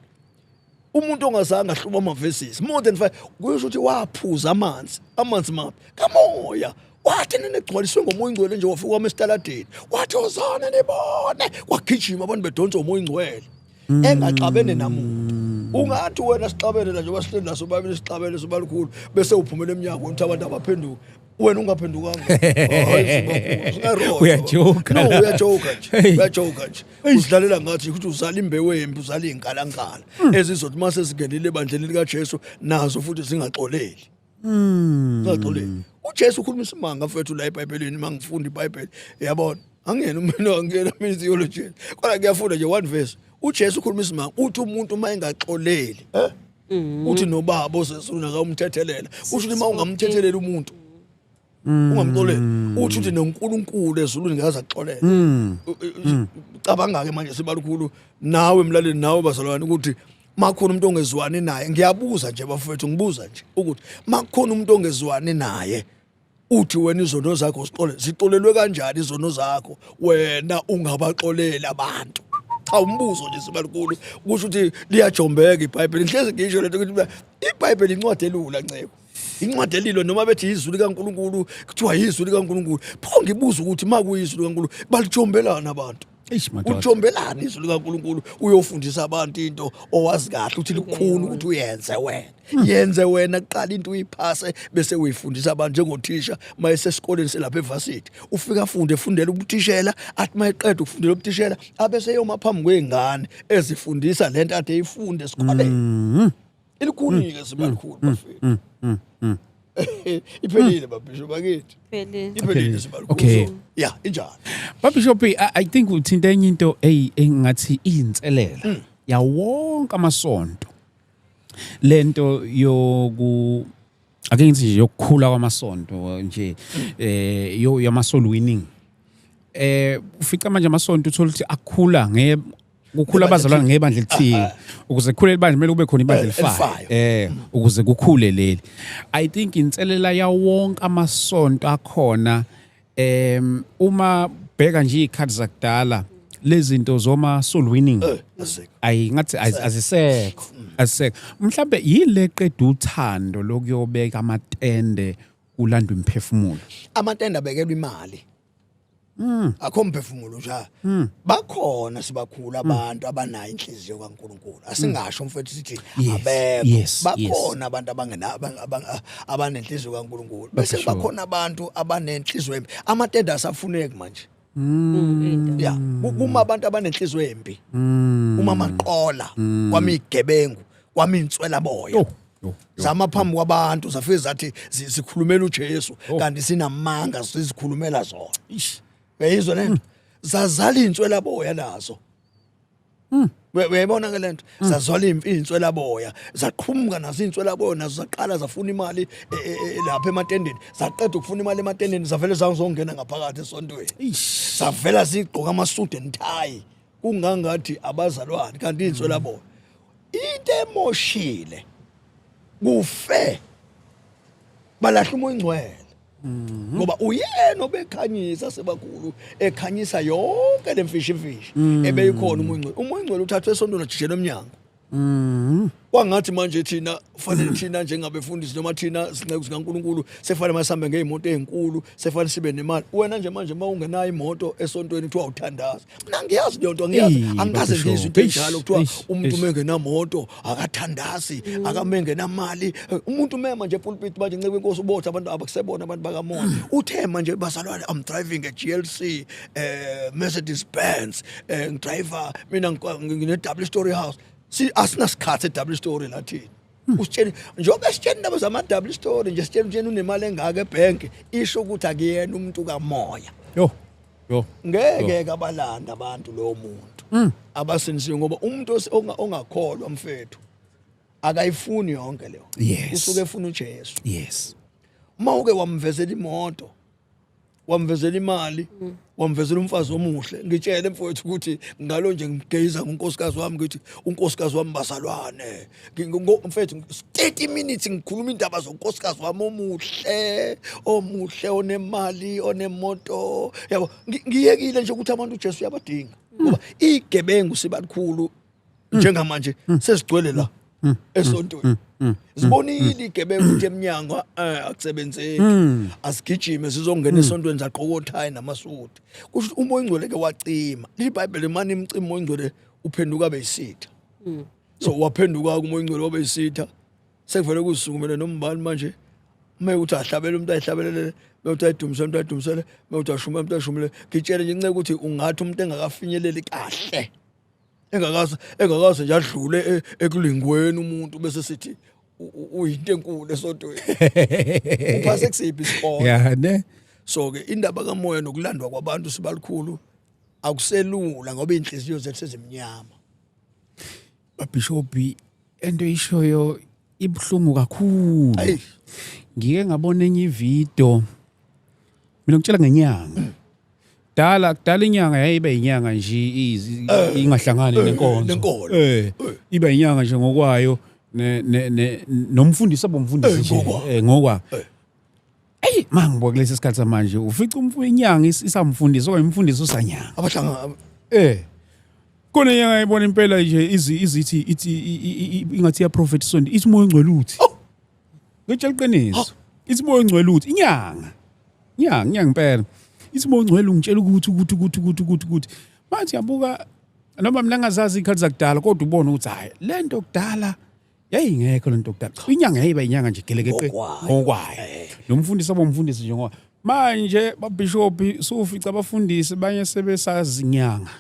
Umuntu ongazange ahluma ama-verses more than 5, kusho ukuthi waphuza amanzi, amanzi maphi? Kamoya. Wathi nenegcwaliswe ngomoya oyingcwele nje, wafika wama esitaladini, wathi ozana nibone, kwagijima abantu bedonsa umoya oyingcwele engaxabene namuntu. Ungathi wena sixabene la, njengoba sihleli naso babili sixabene sobalukhulu, bese uphumela emnyango uthi abantu abaphenduke, wena ungaphendukanga. Hayi, singaroda. Uyajoka No, la. uyajoka nje. Hey. Uyajoka nje, uzidlalela ngathi ukuthi uzala imbewu embi, uzala iy'nkalankala ezizothi uma sezingenile ebandleni likaJesu nazo futhi zingaxoleli, zingaxoleli. UJesu ukhuluma isimanga, mfethu, la eBhayibhelini. Uma ngifunda iBhayibheli, yabona, angiyena umuntu, angiyena mina theologian, kodwa ngiyafunda nje one verse. UJesu ukhuluma isimanga, uthi umuntu uma engaxoleli, uthi nobaba osezulwini akawumthethelela. Usho ukuthi uma ungamthethelela umuntu, ungamxoleli, uthi noNkulunkulu ezulwini ngeke akuxolele. Cabanga ke manje, sibalukhulu, nawe mlaleli, nawe bazalwane, ukuthi makhona umuntu ongezwani naye. Ngiyabuza nje bafowethu, ngibuza nje ukuthi makhona umuntu ongezwani naye, uthi wena izono zakho zixole, zixolelwe kanjani izono zakho wena ungabaxoleli abantu? Cha, umbuzo nje, sibalukhulu. Kusho ukuthi liyajombeka iBhayibheli. Ngihlezi ngisho lento ukuthi iBhayibheli incwadi elula, nceko, incwadi elilo. Noma bethi izwi likaNkuluNkulu, kuthiwa izwi likaNkuluNkulu, pho ngibuza ukuthi uma kuyizwi likaNkulunkulu, balijombelana abantu? Eish, madoda. Ujombelana izwi likaNkuluNkulu, uyofundisa abantu into owazi kahle ukuthi likhulu ukuthi uyenze wena. Yenze wena kuqala into, uyiphase, bese uyifundisa abantu, njengothisha mayesesikoleni selapha evarsity, ufika afunde, efundela ubuthishela, athi mayeqeda ukufundela ubuthishela, abe seyoma phambi kwezingane ezifundisa lento ade eyifunde esikoleni. Ilikhuni-ke, sibalikhulu, bafethu. Iphelile, babisho bakithi. Phelile. Iphelile, sibalukhulu. Okay. So, ya, injalo. Babishop, I think uthinta enye into engathi iyinselela yawonke amasonto. Lento yoku, ake ngithi nje, yokukhula kwamasonto nje, yo yama soul winning. Ufica manje amasonto, uthola ukuthi akhula nge kukhula abazalwane ngebandla elithile. Ukuze kukhule ibandla kumele kube khona ibandla elifayo. Elifayo. Ukuze kukhule leli. I think inselela yawonke amasonto akhona, uma bheka nje izikhathi zakudala, lezi zinto zoma soul winning Azikho. Ayi, ngathi azisekho, azisekho. Mhlambe yile qeda uthando lokuyobeka amatende kulandwa imphefumulo. Amatende abekelwa imali, akho mphefumulo nje. Bakhona, sibakhulu, abantu abanayo inhliziyo kaNkuluNkulu. Asingasho, mfethu, sithi abekho. Bakhona abantu abangena abanenhliziyo kaNkuluNkulu, bese bakhona abantu abanenhliziyo embi. Amatende asafuneki manje. Into. Ya, kuma abantu abanenhliziyo embi, uma amaqola kwami, igebengu kwami, inswela boya. Yo, yo, yo. Zama phambi kwabantu, zafike zathi sikhulumela uJesu, kanti sinamanga, sizikhulumela zona. Ish. Uyayizwa lento? Zazala inswela boya nazo. Uyayibona ke lento? Zazala inswela boya, zaqhumuka nazo inswela boya nazo, zaqala zafuna imali lapha ematendeni. Zaqeda ukufuna imali ematendeni, zavele zazongena ngaphakathi esontweni. Ish. Zavela zigqoka ama-suit and tie, kungangathi abazalwane, kanti inswela boya. Into emoshile kufe balahla umoya ingcwele, ngoba uyena obekhanyisa, sebakhulu, ekhanyisa yonke lemfishi imfishi ebeyikhona umoya ingcwele. Umoya ingcwele uthathwe esontweni, ajijelwe emnyango. Kwangathi manje thina fanele, thina njengabefundisi noma thina sinceku sikaNkuluNkulu, sefanele masihambe ngey'moto ey'nkulu, sefanele sibe nemali. Wena nje manje uma ungenayo imoto esontweni kuthiwa uthandaza. Mina ngiyazi leyo nto, angiyazi. Eyi, Angikaze Baba ngizwe into Eish, enjalo, kuthiwa eish, umuntu eish. uma engenamoto akathandazi, akame engenamali. Umuntu umema nje epulpit manje, nceke inkosi, ubotha abantu abakusebona abantu bakamoya. Uthe manje, bazalwane, I'm driving a GLC, Mercedes Benz, ngidriver mina, ngine double story house. Si asinasikhathi e double story la thina. Usitsheni njengoba sitsheni indaba zama double story nje, sitsheni utsheni unemali engaka ebank, isho ukuthi akuyena umuntu kamoya. Yo. Yo. Ngeke ke abalanda abantu lowo muntu abasindisiwe, ngoba umuntu ongakholwa, mfethu, akayifuni yonke leyo. Usuke efuna uJesu. Uma uke wamvezela imoto, wamvezela imali, wamvezela umfazi omuhle, ngitshele, mfowethu, ukuthi ngalo nje ngigeza ngunkosikazi wami, ngithi unkosikazi wami, bazalwane, mfethu, 30 minutes ngikhuluma indaba zonkosikazi wami omuhle, omuhle, onemali, onemoto, yabo. Ngiyekile nje ukuthi abantu uJesu uyabadinga, ngoba igebengu, sibakhulu, njengamanje sezigcwele la esontweni. Sibonile igebengu ukuthi eminyango akusebenzeki, asigijime sizongena esontweni, zaqoka othayi namasuti. Kusho ukuthi umoya ongcwele ke wacima. LiBhayibheli manje imcima umoya ongcwele uphenduka beyisitha. So waphenduka umoya ongcwele wabe yisitha, sekuvele kuzisukumele nombani manje. Uma ukuthi ahlabele umuntu ayihlabelele, mewuthi ayidumise umuntu ayidumisele, mewuthi ashume umuntu ashumele. Ngitshele nje inceke ukuthi ungathi umuntu engakafinyeleli kahle, engakaze nje adlule ekulingweni umuntu, bese sithi uyinto enkulu esontweni, uphase kusiphi isikole? Yeah, ne. So ke indaba kamoya nokulandwa kwabantu, sibalikhulu, akuselula ngoba inhliziyo zethu sezimnyama. Babishophi, ento ishoyo ibuhlungu kakhulu. Ayi. Ngike ngabona enye ivideo, mina ngitshela ngenyanga. Dala kudala inyanga yayibe inyanga nje ingahlangani nenkonzo. Nenkolo. Ibe inyanga nje ngokwayo, ne nomfundisi abomfundisi nje. Ngokwayo. Ngokwa. Ey, mangibuka kulesi sikhathi samanje, ufica inyanga isamfundisi okanye umfundisi usanyanga. Abahlanga. Khona inyanga ayibona impela nje izithi ithi ingathi iya prophet sonto, ithi umoya ongcwele uthi. Ngitshela iqiniso. Ithi umoya ongcwele uthi inyanga. Inyanga, inyanga impela. Ithi umoya ongcwele ungitshela ukuthi ukuthi ukuthi ukuthi ukuthi ukuthi. Manje yabuka, noma mina ngazazi ikhathi zakudala, kodwa ubona ukuthi hayi, lento kudala yayingekho lento kudala. Inyanga yayiba inyanga nje gelekeqe Ngokwayo. ngokwayo. Nomfundisi abomfundisi nje ngoba manje babishop sufica abafundisi banye sebesazinyanga.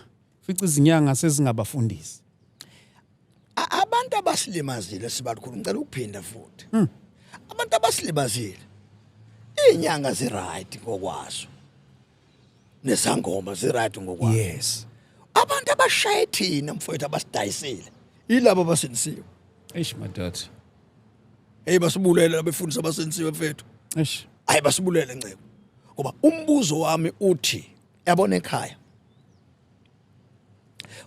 Fica izinyanga sezingabafundisi. Abantu abasilimazile, sibalikhulu, ngicela ukuphinda futhi, abantu abasilimazile, izinyanga zi-right ngokwazo, nesangoma zi-right ngokwazo. Abantu abashaye thina mfowethu, abasidayisile, yilabo abasindisiwe. Eish madoda. Hey, basibulele labefundisi abasindisiwe mfethu. Eish. Hayi, basibulele ncebo, ngoba umbuzo wami uthi, yabona ekhaya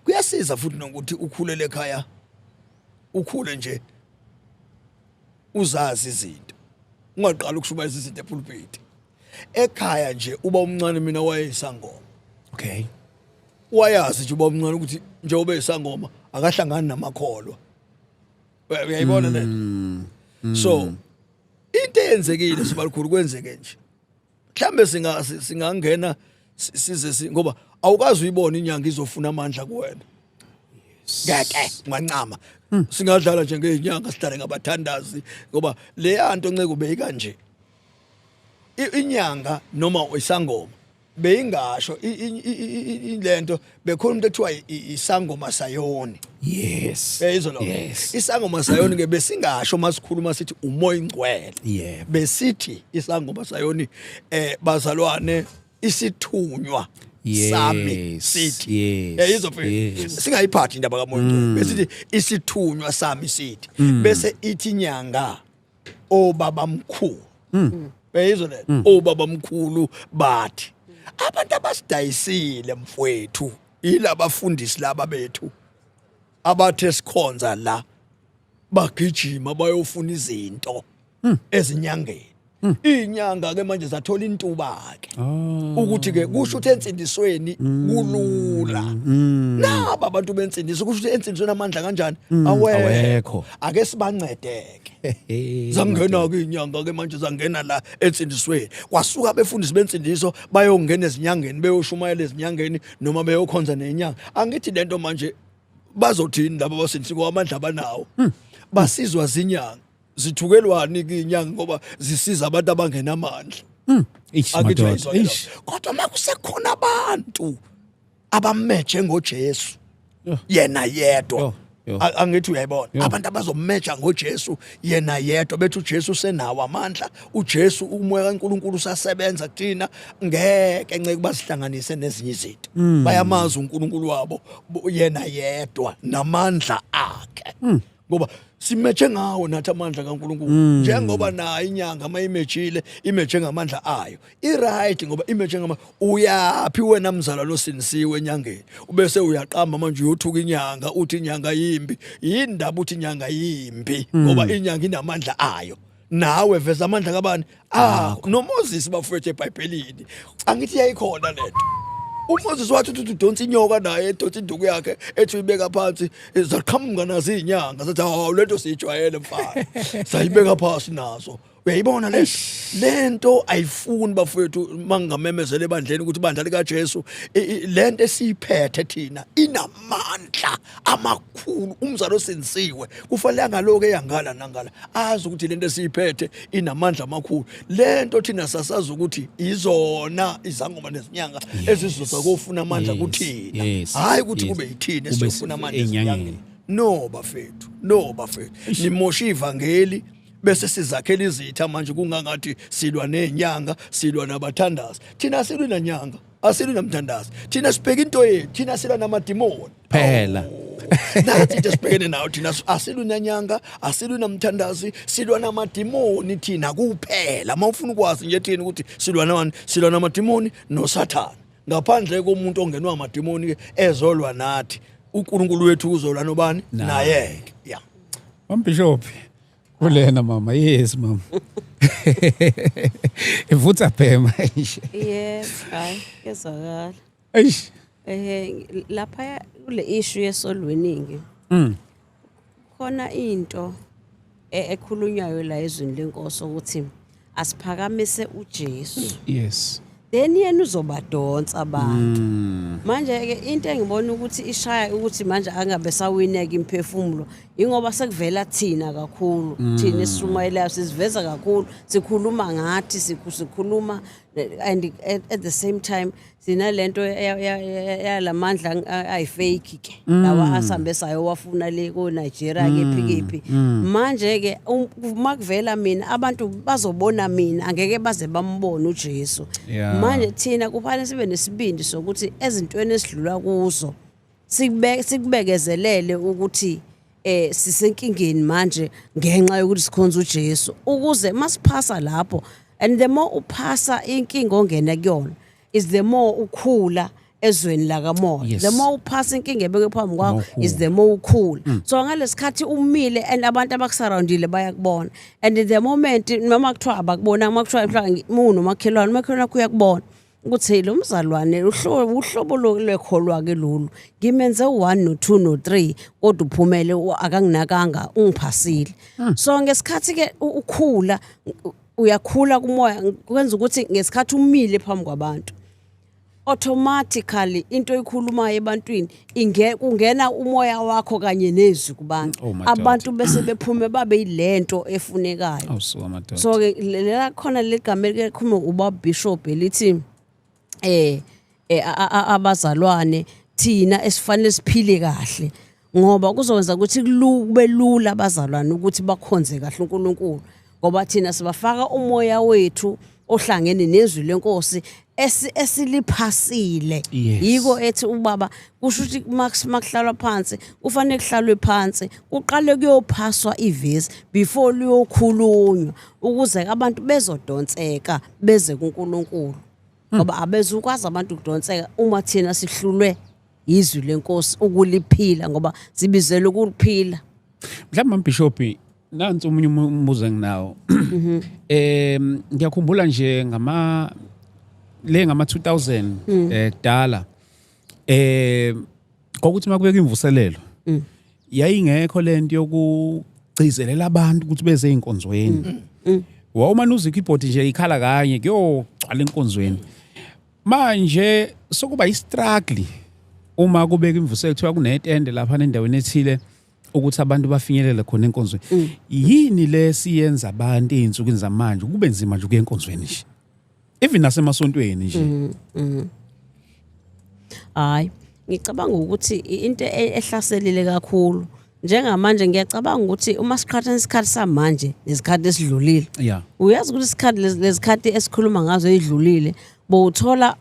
kuyasiza futhi nokuthi ukhulele ekhaya, ukhule nje uzazi izinto, ungaqala ukushumayeza izinto epulpit. Ekhaya nje uba umncane mina wayeyisangoma. Wayazi nje uba umncane ukuthi njengoba eyisangoma akahlangani namakholwa. Uyayibona le? So into eyenzekile, sibalikhulu, kwenzeke nje mhlambe singangena size ngoba awukazi uyibona inyanga izofuna amandla kuwena, ngeke ungancama. Singadlala nje ngezinyanga, sidlale ngabathandazi, ngoba le yanto nceke ubeyika nje inyanga noma isangoma beyingasho lento. Bekhona umuntu ekuthiwa isangoma sayoni. Yayizwa lo? Yes. Isangoma sayoni ke besingasho masikhuluma sithi umoya ingcwele. Besithi isangoma sayoni, bazalwane, isithunywa sami sithi. Yayizwa mfethu? Yes. Singayiphathi indaba kamoya ingcwele, besithi isithunywa sami sithi, bese ithi inyanga obaba mkhulu. Uyayizwa le? Obaba mkhulu bathi. Abantu abasidayisile mfowethu yilabafundisi laba bethu abathe sikhonza la, bagijima bayofuna izinto ezinyangeni. Inyanga ke manje zathola intuba ke ukuthi ke kusho ukuthi ensindisweni kulula. Naba abantu bensindiso, kusho ukuthi ensindisweni amandla kanjani awekho. Awekho. Ake sibancedeke. Zangena ke inyanga ke manje, zangena la ensindisweni, kwasuka abefundisi bensindiso bayongena ezinyangeni, beyoshumayela ezinyangeni noma beyokhonza nenyanga. Angithi lento manje bazothini laba abasindisiwe? Amandla abanawo, basizwa zinyanga. Zithukelwani ke inyanga? Ngoba zisiza abantu abangenamandla. Eish Angithi madoda. uyayizwa ke Eish. lokho? Kodwa makusekhona abantu abameje ngoJesu yena yedwa, Yo, yo. Angithi uyayibona? Yo. Abantu abazomeja ngoJesu yena yedwa, bethi uJesu usenawo amandla, uJesu, umoya kaNkuluNkulu usasebenza kuthina, ngeke nceke basihlanganise nezinye izinto. Bayamazi uNkulunkulu wabo yena yedwa namandla akhe, ngoba simeje ngawo nathi amandla kaNkuluNkulu, njengoba nayo inyanga mayimejile, imeje ngamandla ayo, i-right, ngoba imeje ngama. Uyaphi wena mzalwane osindisiwe enyangeni, ubese uyaqamba manje uyothuka inyanga, uthi inyanga yimbi? Yindaba uthi inyanga yimbi ngoba inyanga inamandla ayo, nawe veza amandla kabani? Ah, noMoses bafowethu eBhayibhelini, angithi yayikhona lento. uMoses wathi uthi udonsa inyoka naye edonsa induku yakhe ethi uyibeka phansi, zaqhamuka nazo izinyanga, zathi hawu, lento siyijwayele mfana, sayibeka phansi nazo. Uyayibona le lento ayifuni bafowethu. Mangingamemezela ebandleni ukuthi ibandla likaJesu, lento esiyiphethe thina inamandla amakhulu. Umzalo osinsiwe kufanele angaloke eyangala nangala, azi ukuthi lento esiyiphethe inamandla amakhulu. Lento thina sasazi ukuthi izona izangoma nezinyanga ezizoza kofuna amandla kuthina, hayi ukuthi kube yithina Kube esiyofuna amandla enyangeni. ezinyangeni. No bafethu, no bafethu, nimosha ivangeli bese sizakhela izitha. Manje kungangathi silwa nezinyanga, silwa nabathandazi. Thina asilwi nanyanga, asilwi namthandazi, thina sibheka into yethu, thina silwa namadimoni Phela. Nathi into esibhekene nayo thina, asilwi nanyanga, asilwi namthandazi, silwa namadimoni thina kuphela. Uma ufuna ukwazi nje thina ukuthi silwa nani, silwa namadimoni noSathane. Ngaphandle komuntu ongenwa amadimoni ke ezolwa nathi, uNkulunkulu wethu uzolwa nobani? Naye ke, ya. Bishop kulena mama, yes mama, ivutha bhema nje. Yebo, hayi, kezwakala. Eish. Lapha kule issue ye-soul winning. Khona into ekhulunywayo la ezwini lenkosi ukuthi asiphakamise uJesu. Then yena uzobadonsa abantu. Manje ke into engibona ukuthi ishaya ukuthi manje angabe sawineka imphefumulo ingoba sekuvela thina kakhulu, thina esishumayelayo siziveza kakhulu, sikhuluma ngathi sikhuluma and at the same time sinalento yalamandla ayi-fake ke lawa asambe sayowafuna le ko Nigeria, kephi kephi. Manje ke makuvela mina, abantu bazobona mina, angeke baze bambone uJesu. Manje thina kufanele sibe nesibindi sokuthi ezintweni esidlula kuzo sikubekezelele ukuthi sisenkingeni manje ngenxa yokuthi sikhonza uJesu, ukuze masiphasa lapho. And the more uphasa inkinga ongena kuyona is the more ukhula ezweni lakamoya. The more uphasa inkinga ebekwe phambi kwakho More is the more ukhula. So ngalesikhathi umile and abantu abakusurroundile bayakubona, and the moment noma kuthiwa abakubona, uma kuthiwa mhlawumbe unomakhelwane, umakhelwane wakho uyakubona ukuthi lo mzalwane uhlobo lwekholwa ke lolu, ngimenze u1 no2 no3 kodwa uphumele akanginakanga, ungiphasile. So ngesikhathi ke ukhula, uyakhula kumoya, kwenza ukuthi ngesikhathi umile phambi kwabantu, automatically into oyikhulumayo ebantwini kungena umoya wakho kanye nezwi kubantu. Oh, madoda. Abantu bese bephume babe yilento efunekayo. Awusuka madoda. So ke lela khona legama elikhuluma uba bishop elithi abazalwane thina esifanele siphile kahle, ngoba kuzokwenza ukuthi kube lula abazalwane ukuthi bakhonze kahle uNkulunkulu, ngoba thina sibafaka umoya wethu ohlangene nezwi lenkosi esiliphasile. Yiko ethi ubaba kusho ukuthi makuhlalwa phansi, kufanele kuhlalwe phansi, kuqale kuyophaswa ivesi before liyokhulunywa, ukuze abantu bezodonseka beze kuNkulunkulu, ngoba abezukwazi abantu ukudonseka uma thina sihlulwe izwi lenkosi ukuliphila, ngoba sibizelwe ukuliphila. Mhlawumbe Bishop, nansi omunye umbuzo enginawo. Ngiyakhumbula nje ngama 2000 kudala, kwakuthi makubeka imvuselelo, yayingekho lento yokugcizelela abantu ukuthi beze einkonzweni. Wawumane uzwe i-keyboard nje ikhala kanye, kuyogcwala enkonzweni. Manje sokuba i-struggle uma kubeka imvuselelo, kuthiwa kunetende lapha endaweni ethile, ukuthi abantu bafinyelele khona enkonzweni. Yini le siyenza abantu ey'nsukwini zamanje kube nzima nje ukuya enkonzweni nje, even nasemasontweni nje? Hayi, ngicabanga ukuthi into ehlaselile kakhulu njengamanje, ngiyacabanga ukuthi uma siqhathanisa isikhathi samanje nesikhathi esidlulile, uyazi ukuthi isikhathi lezikhathi esikhuluma ngazo edlulile, bowuthola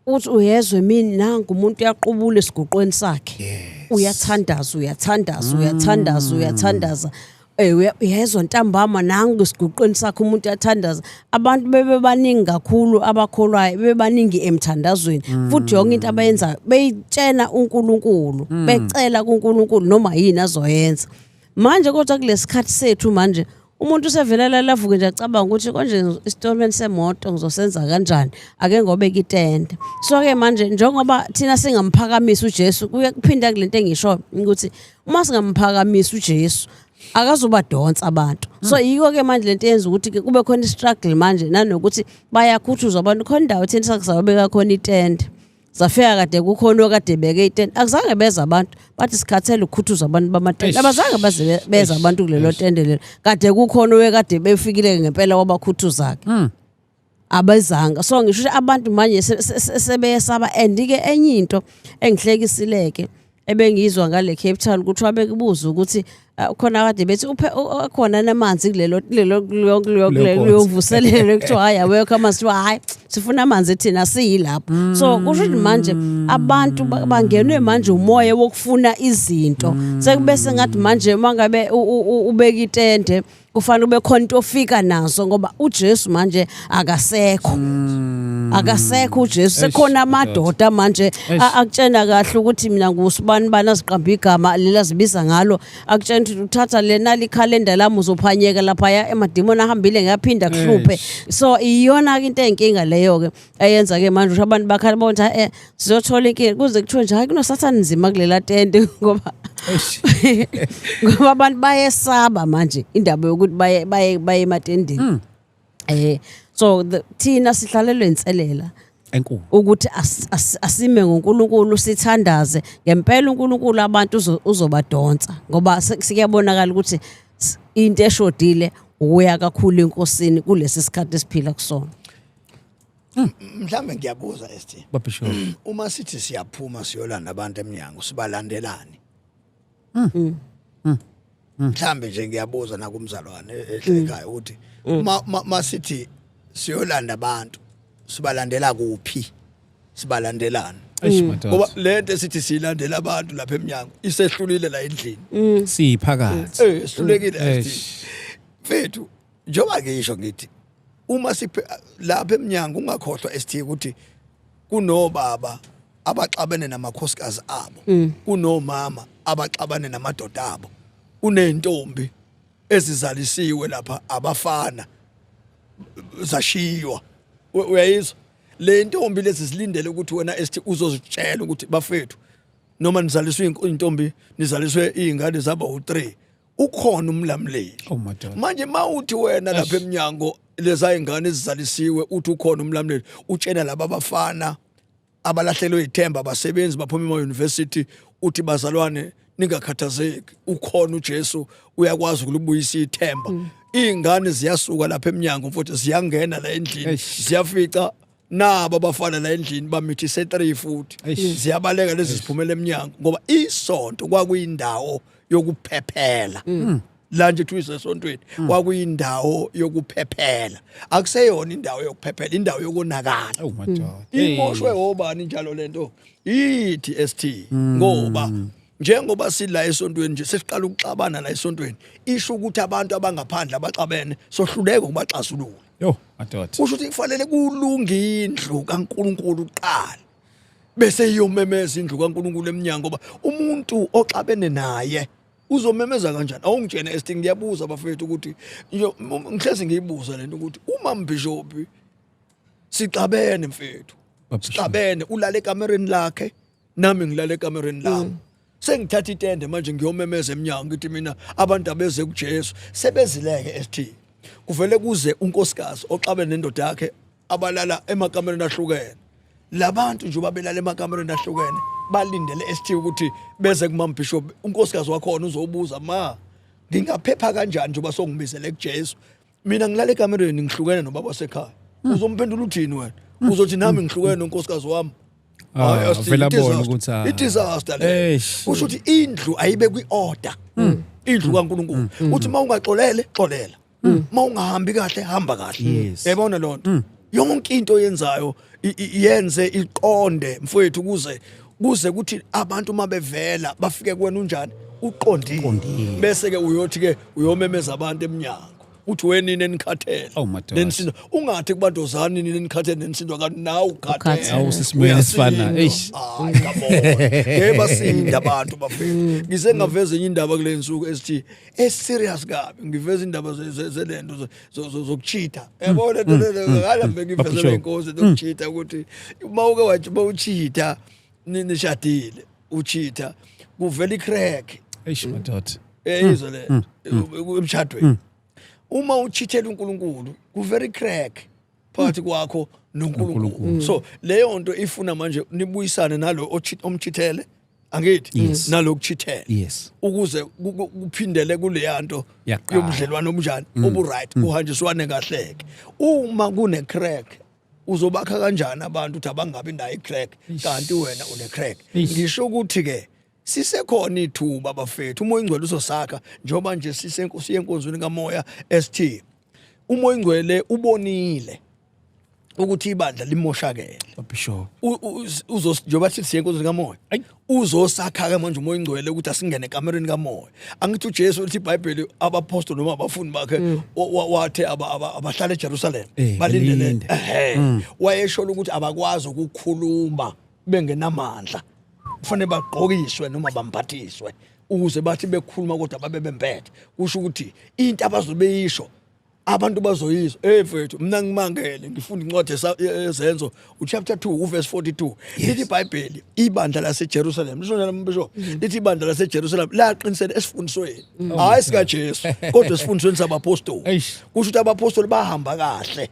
uthi uyezwa emini, nangu umuntu uyaqubula esiguqweni sakhe, uyathandaza, uyathandaza, uyathandaza, uyathandaza. Uyezwa ntambama, nangu esiguqweni sakhe umuntu uyathandaza. Abantu bebebaningi kakhulu abakholwayo, bebebaningi emthandazweni, futhi yonke into abayenzayo beyitshena uNkulunkulu, becela kuNkulunkulu noma yini azoyenza. Manje kodwa kulesikhathi sethu manje Umuntu usevele lala avuke nje acabanga ukuthi konje isitolimeni semoto ngizosenza kanjani, ake ngobeka itende. So-ke manje njengoba thina singamphakamisi uJesu, kuye kuphinda kulento engisho ukuthi uma singamphakamisi uJesu akazobadonsa abantu. So yiko-ke manje lento eyenza ukuthi kube khona i-struggle manje, nanokuthi bayakhuthuzwa abantu. Khona indawo thina sakusabeka khona itende, safika kade kukhona okade beke itende, akuzange beza abantu, bathi sikhathele ukukhuthuzwa abantu bamatende. Abazange baze beza abantu kulelo tende lelo, kade kukhona owekade befikile ngempela wabakhuthuza-ke, abezanga. So ngisho ukuthi abantu manje sebeyesaba. And-ke enye into engihlekisileke ebengizwa ngale Cape Town, kuthiwa bekubuza ukuthi khona kade bethi uphe khona namanzi kulelo kulelo kuleyo Kuleyo vuselelo, kuthiwa hayi, awekho amanzi, kuthiwa hayi, sifuna amanzi thina siyilapho. So kusho ukuthi manje abantu bangenwe manje umoya wokufuna izinto, sekube sengathi manje uma ngabe ubeka itende kufanele ube khona into ofika nazo, ngoba uJesu manje akasekho, akasekho uJesu, sekhona amadoda manje akutshena kahle ukuthi mina ngusibani bani, aziqamba igama lela zibiza ngalo, akutshena ukuthi uthatha lena likhalenda lami uzophanyeka laphaya, emadimoni ahambile, ngiyaphinda kuhluphe. So iyona ke into eyinkinga leyo ke eyenza ke manje ukuthi abantu bakhala bona ukuthi sizothola inkinga, kuze kuthiwe nje hayi, kunosathane nzima kulela tende, ngoba abantu bayesaba manje indaba yokuthi baye ematendeni. So thina sihlalelwe inselela enkulu ukuthi asime ngoNkulunkulu, sithandaze ngempela uNkulunkulu, abantu uzobadonsa, ngoba sikuyabonakala ukuthi into eshodile ukuya kakhulu enkosini kulesi sikhathi esiphila kusona. Mhlambe ngiyabuza, ST. Babishop. Uma sithi siyaphuma siyolanda abantu eminyango, sibalandelani? Mhlambe nje ngiyabuza nakumzalwane ehlekayo ukuthi masithi siyolanda abantu, sibalandela kuphi, sibalandelani? Eish, madoda. Ngoba lento esithi siyilandela abantu lapha eminyango isehlulile la endlini. Siphakathi. Sihlulekile, ST. Mfethu, njengoba ngisho ngithi uma siphe lapha eminyango, ungakhohlwa, ST, ukuthi kunobaba abaxabene namakhosikazi abo, kunomama abaxabane namadoda abo, kunentombi ezizalisiwe lapha abafana zashiywa. Uyayizwa le ntombi lezi zilindele ukuthi wena esithi uzozitshela ukuthi bafethu, noma nizaliswe intombi, nizaliswe izingane zaba u3, ukhona umlamuleli. Oh, madoda. Manje mawuthi wena lapha eminyango leza ingane ezizalisiwe uthi ukhona umlamuleli, utshena laba abafana abalahlelwe ithemba, abasebenzi baphuma ema university, uthi bazalwane ningakhathazeki, ukhona uJesu, uyakwazi ukulubuyisa ithemba. Izingane ziyasuka lapha eminyango mfowethu, ziyangena la endlini, ziyafica nabo abafana la endlini bamithise 3 futhi. Ziyabaleka lezi ziphumela eminyango, ngoba isonto kwakuyindawo yokuphephela. La nje kuthiwa isesontweni kwakuyindawo yokuphephela, akuseyona indawo yokuphephela, indawo yokonakala. Oh, madoda. Imoshwe obani njalo lento ithi, ST? Ngoba njengoba sila esontweni nje sesiqala ukuxabana la esontweni, isho ukuthi abantu abangaphandle abaxabene sohluleka ukubaxazulula. Yo, madoda. Kusho ukuthi kufanele kulunge indlu kaNkuluNkulu kuqala, bese iyomemeza indlu kaNkuluNkulu eminyango, ngoba umuntu oxabene naye uzomemeza kanjani? Awungitshene, ST, ngiyabuza bafethu ukuthi nje ngihlezi ngiyibuza lento ukuthi uma mbishopi sixabene mfethu, Baba Bishop. sixabene, ulale ekamereni lakhe, nami ngilale ekamereni lami, sengithatha itende manje ngiyomemeza eminyango ngithi mina abantu abeze kuJesu, sebezileke, ST, kuvele kuze unkosikazi oxabene nendoda yakhe abalala emakamereni ahlukene. Labantu nje babelala emakamereni ahlukene, balindele, ST, ukuthi beze kumam bishop. Unkosikazi wakhona uzobuza, "Ma, ngingaphepha kanjani njengoba songibizele kuJesu, mina ngilala ekamereni ngihlukene nobaba wasekhaya?" Uzomphendula uthini wena? Uzothi nami ngihlukene nonkosikazi wami. Ah, Hayi, ST, vele abone i-disaster. ukuthi, ah. I-disaster le. Eish. Kusho ukuthi indlu ayibe kwi-order, indlu kaNkuluNkulu, uthi mawungaxolele xolela, mawungahambi kahle hamba kahle. Yabona lonto, yonke into oyenzayo yenze iqonde mfowethu, kuze kuthi abantu mabevela bafike kuwena unjani, uqondile. Uqondile. Bese ke uyothi ke uyomemeza abantu eminyango. Uthi wenini enikhathele Oh, madoda. nenisindo, ungathi kubantu zani nini enikhathele nenisindo, kanti nawe ukhathele. Awu, sisimweni esifana. Eish. Hayi, come on, ngeke basinda abantu bafethu. Ngise ngaveza enye indaba kule nsuku esithi eserious kabi, ngiveza indaba zelento zokucheata, yabona lento le ngalambe ngivezela Bishop. inkosi zokucheata, ukuthi uma uke wathi bawucheata nishadile, ucheata kuvela icrack. Eish, madoda. Izwe le emshadweni, uma uchithela uNkulunkulu kuvela icrack phakathi kwakho noNkulunkulu. So leyo nto ifuna manje nibuyisane nalo omchithele, angithi? Nalo kuchithele ukuze kuphindele kuleya nto Yaqala. yobudlelwano obunjani obu-right, kuhanjiswane kahleke. Uma kune crack, uzobakha kanjani abantu ukuthi abangabi nayo i-crack kanti wena une crack? Eish. Ngisho ukuthi ke sisekhona ithuba bafethu, uMoya Ingcwele uzosakha njengoba nje siye enkonzweni kaMoya ST. UMoya Ingcwele ubonile ukuthi ibandla limoshakele. Bishop. Njengoba sithi siye enkonzweni kaMoya, Ayi. uzosakha ke manje uMoya Ingcwele ukuthi asingene ekamereni kaMoya. Angithi uJesu uthi iBhayibheli abapostoli noma abafundi bakhe wathe abahlala eJerusalem balindele. Balinde. Ehe, wayesho ukuthi abakwazi ukukhuluma bengenamandla, kufanele bagqokiswe noma bambathiswe ukuze bathi bekhuluma kodwa babe bembethe. Kusho ukuthi into abazobeyisho abantu bazoyizwa. Hey mfethu, mina ngimangele ngifunda incwadi yeZenzo uchapter 2 uverse 42, lithi iBhayibheli ibandla laseJerusalem lisho njalo, Bishop, lithi ibandla laseJerusalem laqinisela esifundisweni, hayi sikaJesu, kodwa esifundisweni sabapostoli. Eish. Kusho ukuthi abapostoli bahamba kahle,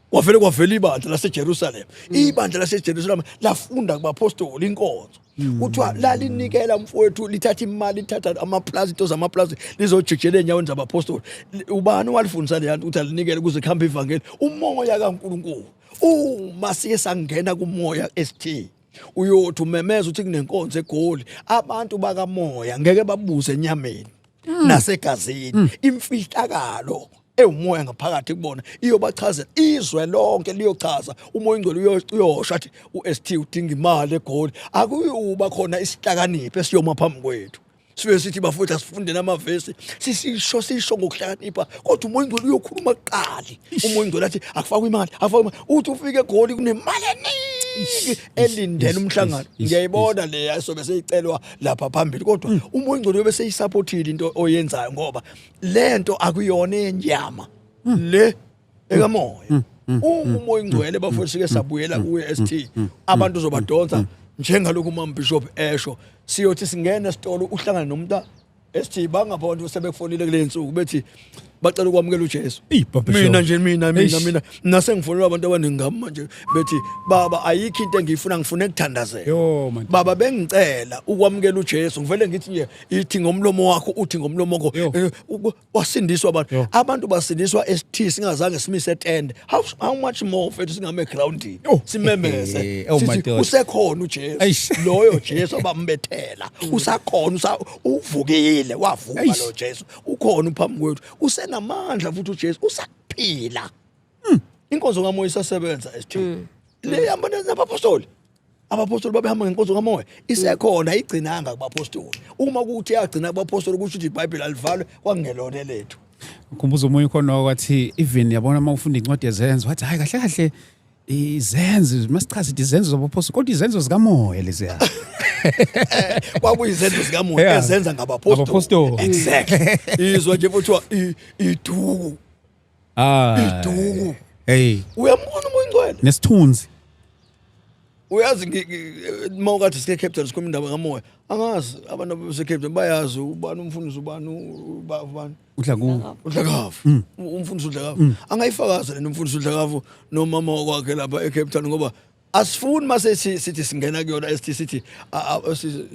kwavele kwavela ibandla laseJerusalem. Ibandla laseJerusalem lafunda kubapostoli inkonzo. Kuthiwa lalinikela mfowethu, lithatha imali, lithatha amaplazi, into zamaplazi, lizojikijela ey'nyaweni zabapostoli. Ubani owalifundisa leya nto ukuthi alinikele kuze kuhambe ivangeli? Umoya kaNkulunkulu. Uma sike sangena kuMoya ST, uyothi umemeza uthi kunenkonzo eGoli, abantu bakamoya ngeke babuze enyameni nasegazini. Imfihlakalo ewumoya ngaphakathi kubona iyobachazela, izwe lonke liyochaza. UMoya Ingcwele uyosho athi u-ST udinga imali eGoli. Akuyuba khona isihlakaniphi esiyoma phambi kwethu sibe sithi bafowethu asifunde namavesi, sisisho sisho ngokuhlakanipha, kodwa uMoya Ingcwele uyokhuluma kuqali. UMoya Ingcwele athi akufakwe imali, akufakwe imali. Uthi ufike eGoli kunemali eningi elindele umhlangano. Ngiyayibona leya sobe seyicelwa lapha phambili, kodwa uMoya Ingcwele uyobe seyisupportile into oyenzayo, ngoba lento akuyona enyama, le ekamoya. Uma uMoya Ingcwele bafowethu sike sabuyela kuye ST, abantu uzobadonsa njengalokhu uMam Bishop esho. Siyothi singena esitolo uhlangane nomuntu ST, bangapha abantu sebekufonile kule nsuku bethi bacela ukwamukela uJesu. Eyi, Baba Mina Bishop. nje mina Eish. mina nasengifonelwa abantu abaningi ngami manje bethi baba ayikho into engiyifuna, ngifuna ukuthandazela. Yo, man. Baba, bengicela ukwamukela uJesu. Ngivele ngithi nje ithi ngomlomo wakho, uthi ngomlomo wakho. Yo. Wasindiswa abantu. Yo. Abantu basindiswa ST singazange simise etende. How much more mfethu singame egroundini Oh. simemeze Oh, sithi madoda. usekhona uJesu. Eish. Loyo Jesu abambethela usakhona, uvukile, wavuka. Eish. Lo Jesu ukhona, uphambi kwethu, usenamandla futhi uJesu usaphila. Inkonzo kaMoya isasebenza ST, le hamba nabapostoli. Abapostoli babehamba ngenkonzo kaMoya, isekhona, ayigcinanga kubapostoli. Uma kuthi yagcina kubapostoli, kusho ukuthi iBhayibheli alivalwe, kwakungelona elethu. Ngikhumbuza omunye khona wathi even yabona uma ufunda incwadi yeZenzo, wathi hayi, kahle kahle izenzo masichaze ithi izenzo zabapostoli, kodwa izenzo zikaMoya leziya. Kwakuyizenzo zikaMoya ezenza ngabapostoli. Ngabapostoli. Exactly. Izwa nje kuthiwa iduku. Iduku. Hey. Uyambona uMoya Ingcwele. Nesithunzi. Uyazi uma ukathi sike Cape Town sikhuluma indaba kaMoya, angazi abantu abase Cape Town bayazi ubani umfundisi, ubani ubani. Udla ku uDlakavu, umfundisi uDlakavu angayifakaza lento, umfundisi uDlakavu nomama wakwakhe lapha eCape Town, ngoba asifuni mase sithi singena kuyona esithi sithi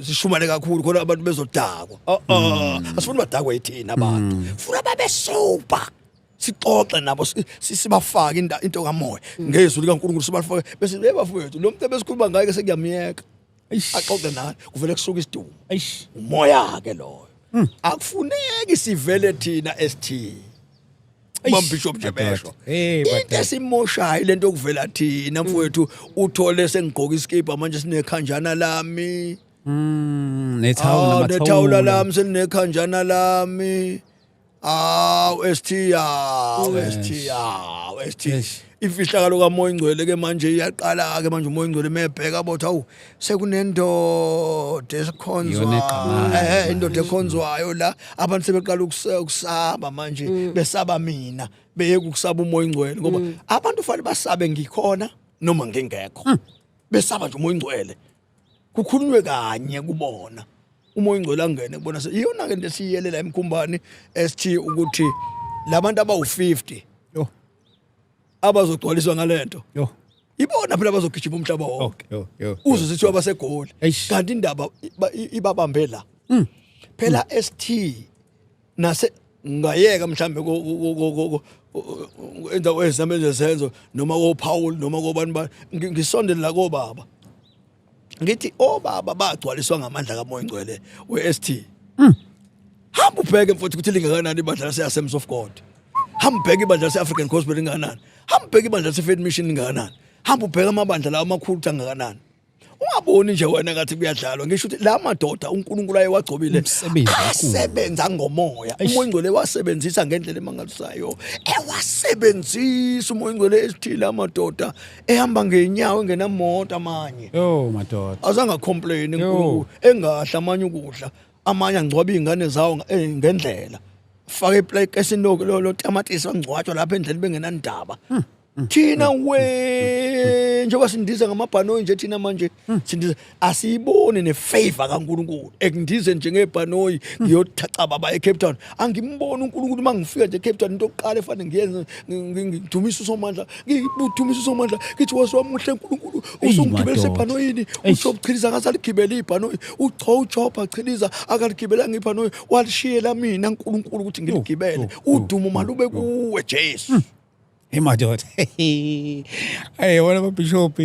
sishumane kakhulu khona abantu bezodakwa. Ah, ah, asifuni badakwe yithina abantu, funa babe sober, sixoxe nabo, sibafake into kaMoya ngezwi likaNkulunkulu, sibafake bese bafowethu lo muntu ebesikhuluma ngaye ke sekuyamiyeka. Axoxe naye, kuvele kusuka isidumo. Eish. Umoya ke loyo, akufuneki sivele thina ST. Bishop nje besho Hey, into madoda. esimoshayo lento okuvela thina mfowethu, uthole sengigqoka iskipa manje sinekhanjana lami. Nethawula. Ah, nethawula lami selinekhanjana lami. Aw ST, aw ST, aw ST. Eish. Imfihlakalo kaMoya Ingcwele ke manje iyaqala ke manje. UMoya Ingcwele mebheka bothi, awu, sekunendoda esikhonzwa. Iyona egqamayo. Indoda ekhonzwayo la, abantu sebeqala ukusaba manje, besaba mina, beyeka ukusaba uMoya Ingcwele, ngoba abantu fanele basabe ngikhona noma ngingekho. Besaba nje uMoya Ingcwele, kukhulunywe kanye kubona, uMoya Ingcwele angene kubona. Iyona ke into esiyelela emkhumbani ST, ukuthi labantu abawu50 Yo. abazogcwaliswa ngalento, Yo. ibona phela abazogijima umhlaba wonke. Okay. Yo. Yo. Uzwe sithi abaseGoli, Eish. kanti indaba ibabambe la phela ST. Nase ngayeka mhlambe endawo ezamele zenzo noma koPaul noma kobani ba, ngisondele la kobaba, ngithi obaba bagcwaliswa ngamandla kaMoya Ingcwele we-ST. Hamba ubheke, mfowethu, ukuthi lingakanani ibandla lase-Assemblies of God. Hamba ubheke ibandla lase-African Gospel lingakanani. Hamba ubheke ibandla lase-Faith Mission lingakanani. Hamba ubheke amabandla lawo amakhulu ukuthi angakanani. Ungaboni nje wena ngathi kuyadlalwa. Ngisho ukuthi la madoda uNkulunkulu ayewagcobile Umsebenzi omkhulu. asebenza ngomoya. Eish. UMoya Ingcwele wasebenzisa ngendlela emangalisayo, ewasebenzisa uMoya Ingcwele esithile, amadoda ehamba ngenyawo, engenamoto amanye. Yo madoda. Azange complain. Yo. uNkulunkulu engadla amanye ukudla, amanye angcwaba izingane zawo ngendlela, faka iplate esinoku lo tamatisi, wangcwatshwa lapha endleleni bengenandaba. Thina we, njengoba sindiza ngamabhanoyi nje thina manje, sindiza, asiyiboni nefavor kaNkulunkulu ekundize njengebhanoyi. Ngiyothaca baba eCape Town, angimboni uNkulunkulu. Uma ngifika nje eCape Town, into yokuqala efanele ngiyenze, ngidumisa uSomandla, ngidumisa uSomandla, ngithi wasiwamuhle uNkulunkulu, usungigibelisa madoda. ebhanoyini. Eish. Usho uchiliza akasaligibela ibhanoyi, ucho uchopha chiliza akaligibelanga ibhanoyi, walishiyela mina uNkulunkulu ukuthi ngiligibele. Yo, yo, Udumo malube kuwe, Jesu. Hey madoda. Hey wona babishop.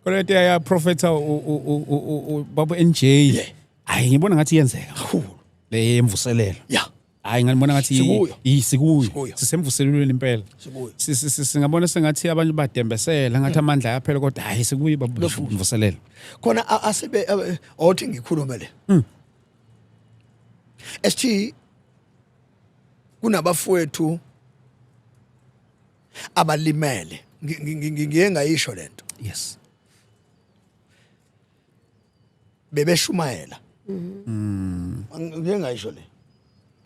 Kona into ya profeta baba NJ. Hayi, ngibona ngathi iyenzeka kakhulu le yemvuselelo. Hayi, ngibona ngathi Sikuyo. Sikuyo. Sikuyo. Sisemvuselelweni impela. Sikuyo. Singabona sengathi abantu badembesela, ngathi amandla ayaphela, kodwa hayi, sikuyo baba mvuselelo. Khona asibe othi ngikhulume le ST, kunabafowethu abalimele. Ngiye ngayisho lento. Bebeshumayela, ngiye ngayisho le,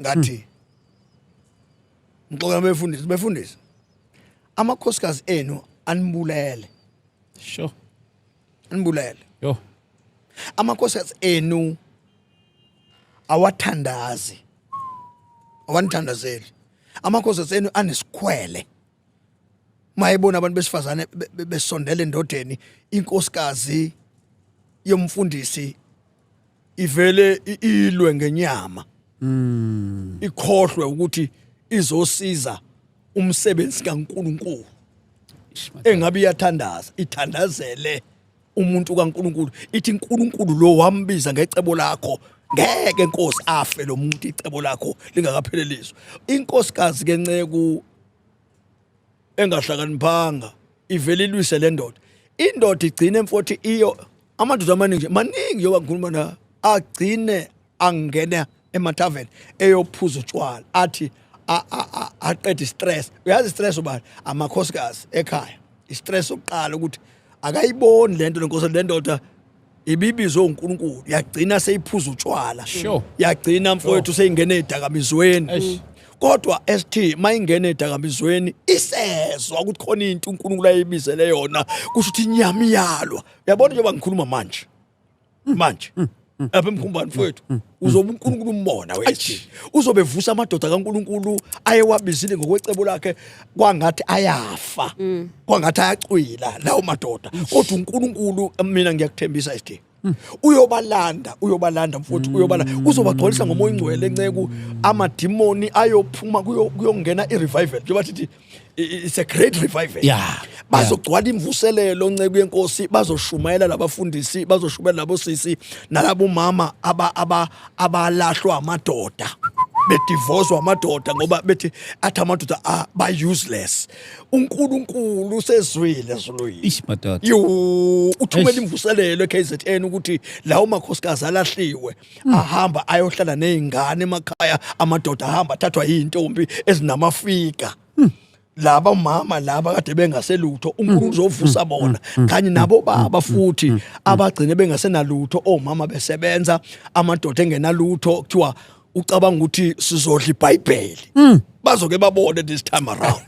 ngathi ngixoxa befundisi, befundisi, amakhosikazi enu anibulele. Anibulele. Yo. Amakhosikazi enu awathandazi, awanithandazeli. Amakhosikazi enu anesikhwele, mayebona abantu besifazane besondela endodeni. Inkosikazi yomfundisi ivele ilwe ngenyama, ikhohlwe ukuthi izosiza umsebenzi kaNkuluNkulu. Ish, madoda. Engabe iyathandaza, ithandazele umuntu kaNkuluNkulu, ithi, "uNkulunkulu lo wambiza ngecebo lakho, ngeke Nkosi afe lo muntu icebo lakho lingakapheleliswa." Inkosikazi ke, nceku engahlakaniphanga, ivele ilwise le ndoda. Indoda igcine, mfowethu, iyo amadoda amaningi nje, maningi njengoba ngikhuluma na, agcine angena emathaveni eyophuza utshwala, athi aqede istress. Uyazi istress ubani? Amakhosikazi ekhaya. Istress sokuqala ukuthi akayiboni lento lenkosi, le ndoda ibibizwe uNkulunkulu, yagcina seyiphuza utshwala. Yagcina, mfowethu, seyingene edakamizweni. Eish. Kodwa ST, mayingene edakamizweni, isezwa ukuthi khona into uNkulunkulu ayibizele yona, kusho ukuthi inyama iyalwa. Uyabona njengoba ngikhuluma manje, manje lapha emkhumbani, mfowethu, uzobe uNkulunkulu umbona wethu, uzobe vusa amadoda kaNkulunkulu ayewabizile ngokwecebo lakhe, kwangathi ayafa, kwangathi ayacwila lawo madoda, kodwa uNkulunkulu, mina ngiyakuthembisa ST, uyobalanda, uyobalanda, mfowethu, uyobalanda, uzobagcwalisa ngoMoya Ingcwele, nceku. Amadimoni ayophuma, kuyongena i-revival, njengoba sithi it's a great revival. Bazogcwala imvuselelo, nceku yenkosi, bazoshumayela labafundisi, bazoshumayela labo sisi nalabo mama aba aba abalahlwa amadoda. Bedivozwa amadoda ngoba bethi athi amadoda ba useless. uNkulunkulu usezwile ezulwini. Ish madoda. Yo, uthumela Eish. imvuselelo eKZN ukuthi lawo makhosikazi alahliwe ahamba ayohlala nezingane emakhaya, amadoda ahamba athathwa izintombi ezinamafika. Laba mama laba kade bengaselutho, uNkulunkulu uzovusa bona kanye nabo baba futhi abagcine bengasenalutho, omama besebenza, amadoda engenalutho, kuthiwa ucabanga ukuthi sizodla iBhayibheli. Bazoke babone this time around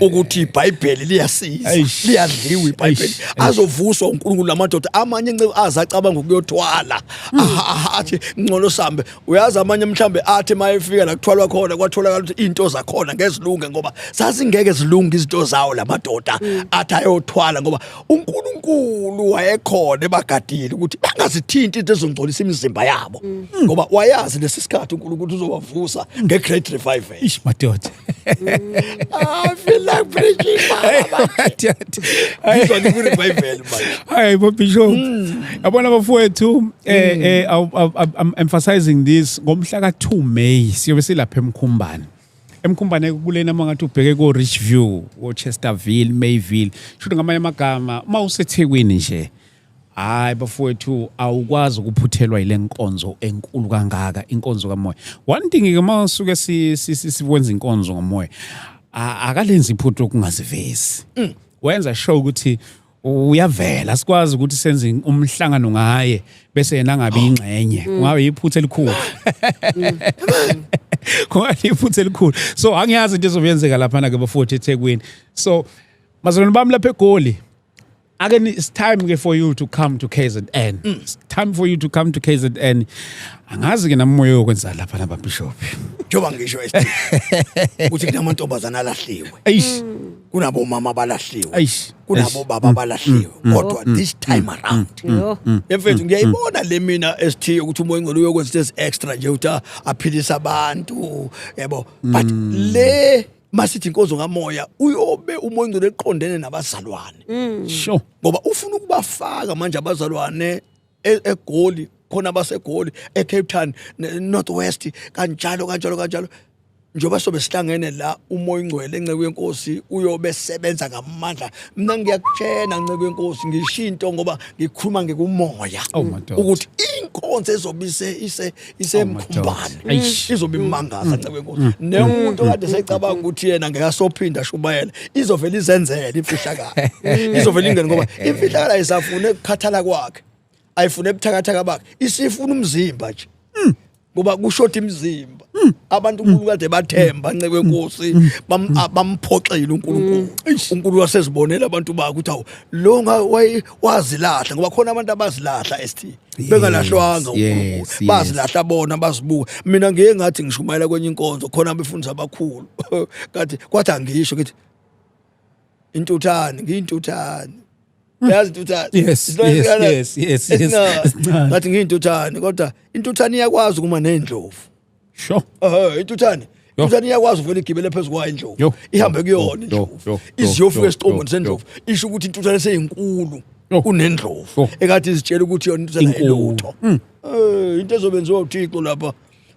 ukuthi iBhayibheli liyasiza, Eish. liyadliwa iBhayibheli. Eish, eish. Azovuswa uNkulunkulu lamadoda amanye ncebo azacabanga ukuyothwala. Aha, athi ngcono sambe. Uyazi amanye mhlambe athi mayefika la kuthwalwa khona, kwatholakala ukuthi into zakhona ngezilunge, ngoba zazingeke zilunge izinto zawo lamadoda athi ayothwala, ngoba uNkulunkulu wayekhona ebagadile ukuthi bangazithinti into ezongcolisa imizimba yabo, ngoba wayazi lesi sikhathi uNkulunkulu uzobavusa nge-great revival. Ish madoda. I feel like preaching, baba. Madoda. Ngizwa ngiku-revival manje. Hayi bo Bishop. Yabona bafowethu, I'm emphasizing this, ngomhla ka2 May siyobe silapha eMkhumbane. Emkhumbane kulena mangathi ubheke ko Richview, ko Chesterville, Mayville. Shuthi ngamanye amagama uma useThekwini nje, hayi bafowethu, awukwazi ukuphuthelwa ile nkonzo enkulu kangaka, inkonzo kamoya. One thing ke, masuke sikwenza inkonzo ngomoya, akalenzi iphutha okungazivezi. Wenza sure ukuthi uyavela. Sikwazi ukuthi senze umhlangano ngaye bese yena angabi ingxenye, kungabe iphutha elikhulu, kungabe iphutha elikhulu. So angiyazi into ezoyenzeka lapha ke bafowethu eThekwini. So mazalwane bami lapha eGoli, ake it's time ke for you to come to KZN. It's time for you to come to KZN. Angazi ke nami umoya yokwenza lapha naba bishop. Njengoba ngisho esithi ukuthi kunamantombazana alahliwe, Eish. kunabomama abalahliwe, Eish. kunabo baba abalahliwe, kodwa this time around, Yo. emfethu, ngiyayibona le mina esithiyo ukuthi umoya ongcwele uyokwenza into ezi-extra nje, ukuthi aphilise abantu, yabo. But le masithi inkonzo kamoya, uyobe umoya ongcwele eqondene nabazalwane, ngoba ufuna ukubafaka manje abazalwane eGoli, khona baseGoli, eCape Town, North West, kanjalo kanjalo kanjalo. Njengoba sobe sihlangene la, umoya ongcwele, enceku yenkosi, uyobe sebenza ngamandla. Mina ngiyakutshena, nceku yenkosi, ngisho into ngoba ngikhuluma ngekumoya, Oh, madoda. ukuthi inkonzo ezobe ise isemkhumbane Oh, Eish. izobe imangaza, nceku yenkosi. Nemuntu okade secabanga ukuthi yena ngeke asophinda ashumayela, izovela izenzele imfihlakalo, izovela ingene, ngoba imfihlakalo ayisafune ukukhathala kwakhe, ayifune ebuthakathaka bakhe, isifuna umzimba nje, ngoba kushoda imizimba. Abantu uNkulunkulu kade bathemba, nceku yenkosi, bamphoxile uNkulunkulu. UNkulunkulu wasezibonela abantu bakhe ukuthi awu lo wazilahla, ngoba khona abantu abazilahla ST bengalahlwanga uNkulunkulu, bazilahla bona, bazibuka. Mina ngiye ngathi ngishumayela kwenye inkonzo khona abefundisi abakhulu, kathi kwathi angisho, ngithi intuthane, ngiyintuthane, yazi intuthane? Yes, yes. Esincane. Ngathi ngiyintuthane, kodwa intuthane iyakwazi ukuma nendlovu. Intuthane, intuthane iyakwazi uvela igibele phezu kwayo indlovu, ihambe kuyona indlovu, iziyofika esiqongweni sendlovu, isho ukuthi intuthane seyinkulu kunendlovu ekade izitshela ukuthi yona intuthane Inkulu. ayilutho. Into ezobenziwa uThixo lapha,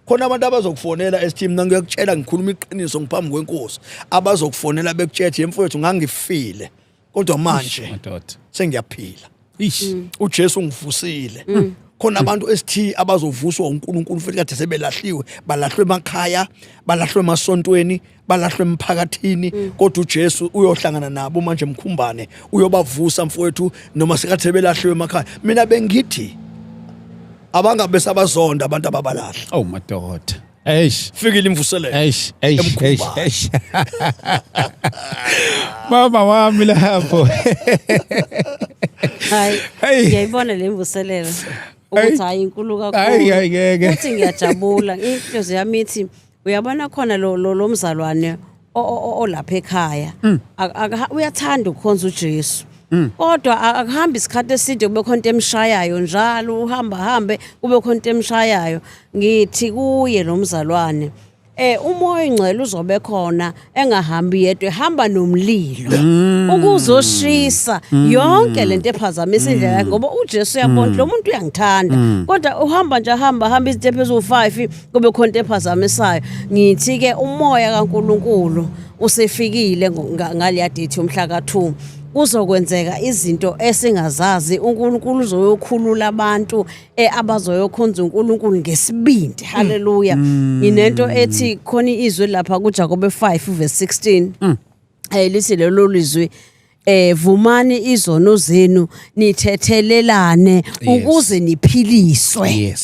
khona abantu abazokufonela esithi mina ngiyakutshela, ngikhuluma iqiniso ngiphambi kwenkosi, abazokufonela bekutshela, "Yemfowethu, ngangifile, kodwa manje Madoda. sengiyaphila. Ish. uJesu ungivusile." Khona abantu esithi abazovuswa uNkulunkulu futhi kade sebelahliwe, balahlwe emakhaya, balahlwe emasontweni, balahlwe emphakathini, kodwa uJesu uyohlangana nabo manje emkhumbane, uyobavusa mfowethu, noma sekade sebelahliwe emakhaya. Mina bengithi abangabe sabazonda abantu ababalahla. Oh madoda. Eish. Fikile imvuselelo. Eish, eish, eish, Emkhumbane. eish. Mama wami lapho. Hayi, Hey. ngiyayibona le mvuselelo ukuthi hayi, inkulu Hayi, kakhulu. hayi, ngeke. Futhi ngiyajabula. Inhliziyo yami ithi uyabona khona lo mzalwane olapha ekhaya. Uyathanda ukukhonza uJesu. Kodwa akuhambi isikhathi eside kube khona into emshayayo njalo, uhamba hambe kube khona into emshayayo. Ngithi kuye lo mzalwane, Umoya ongcwele uzobe khona engahambi yedwa, ehamba nomlilo ukuzoshisa yonke lento ephazamisa indlela yakhe, ngoba uJesu uyabona lo muntu uyangithanda, kodwa uhamba nje, ahamba hamba izitephu eziwu5, kube khona into ephazamisayo. Ngithi ke umoya kaNkuluNkulu usefikile ngaleya date yomhla ka2, kuzokwenzeka izinto esingazazi. uNkulunkulu uzoyokhulula abantu abazoyokhonza uNkulunkulu ngesibindi. Haleluya! Nginento ethi khona izwi lapha kuJakobe 5 verse 16, lithi lelo lizwi, vumani izono zenu, nithethelelane ukuze niphiliswe.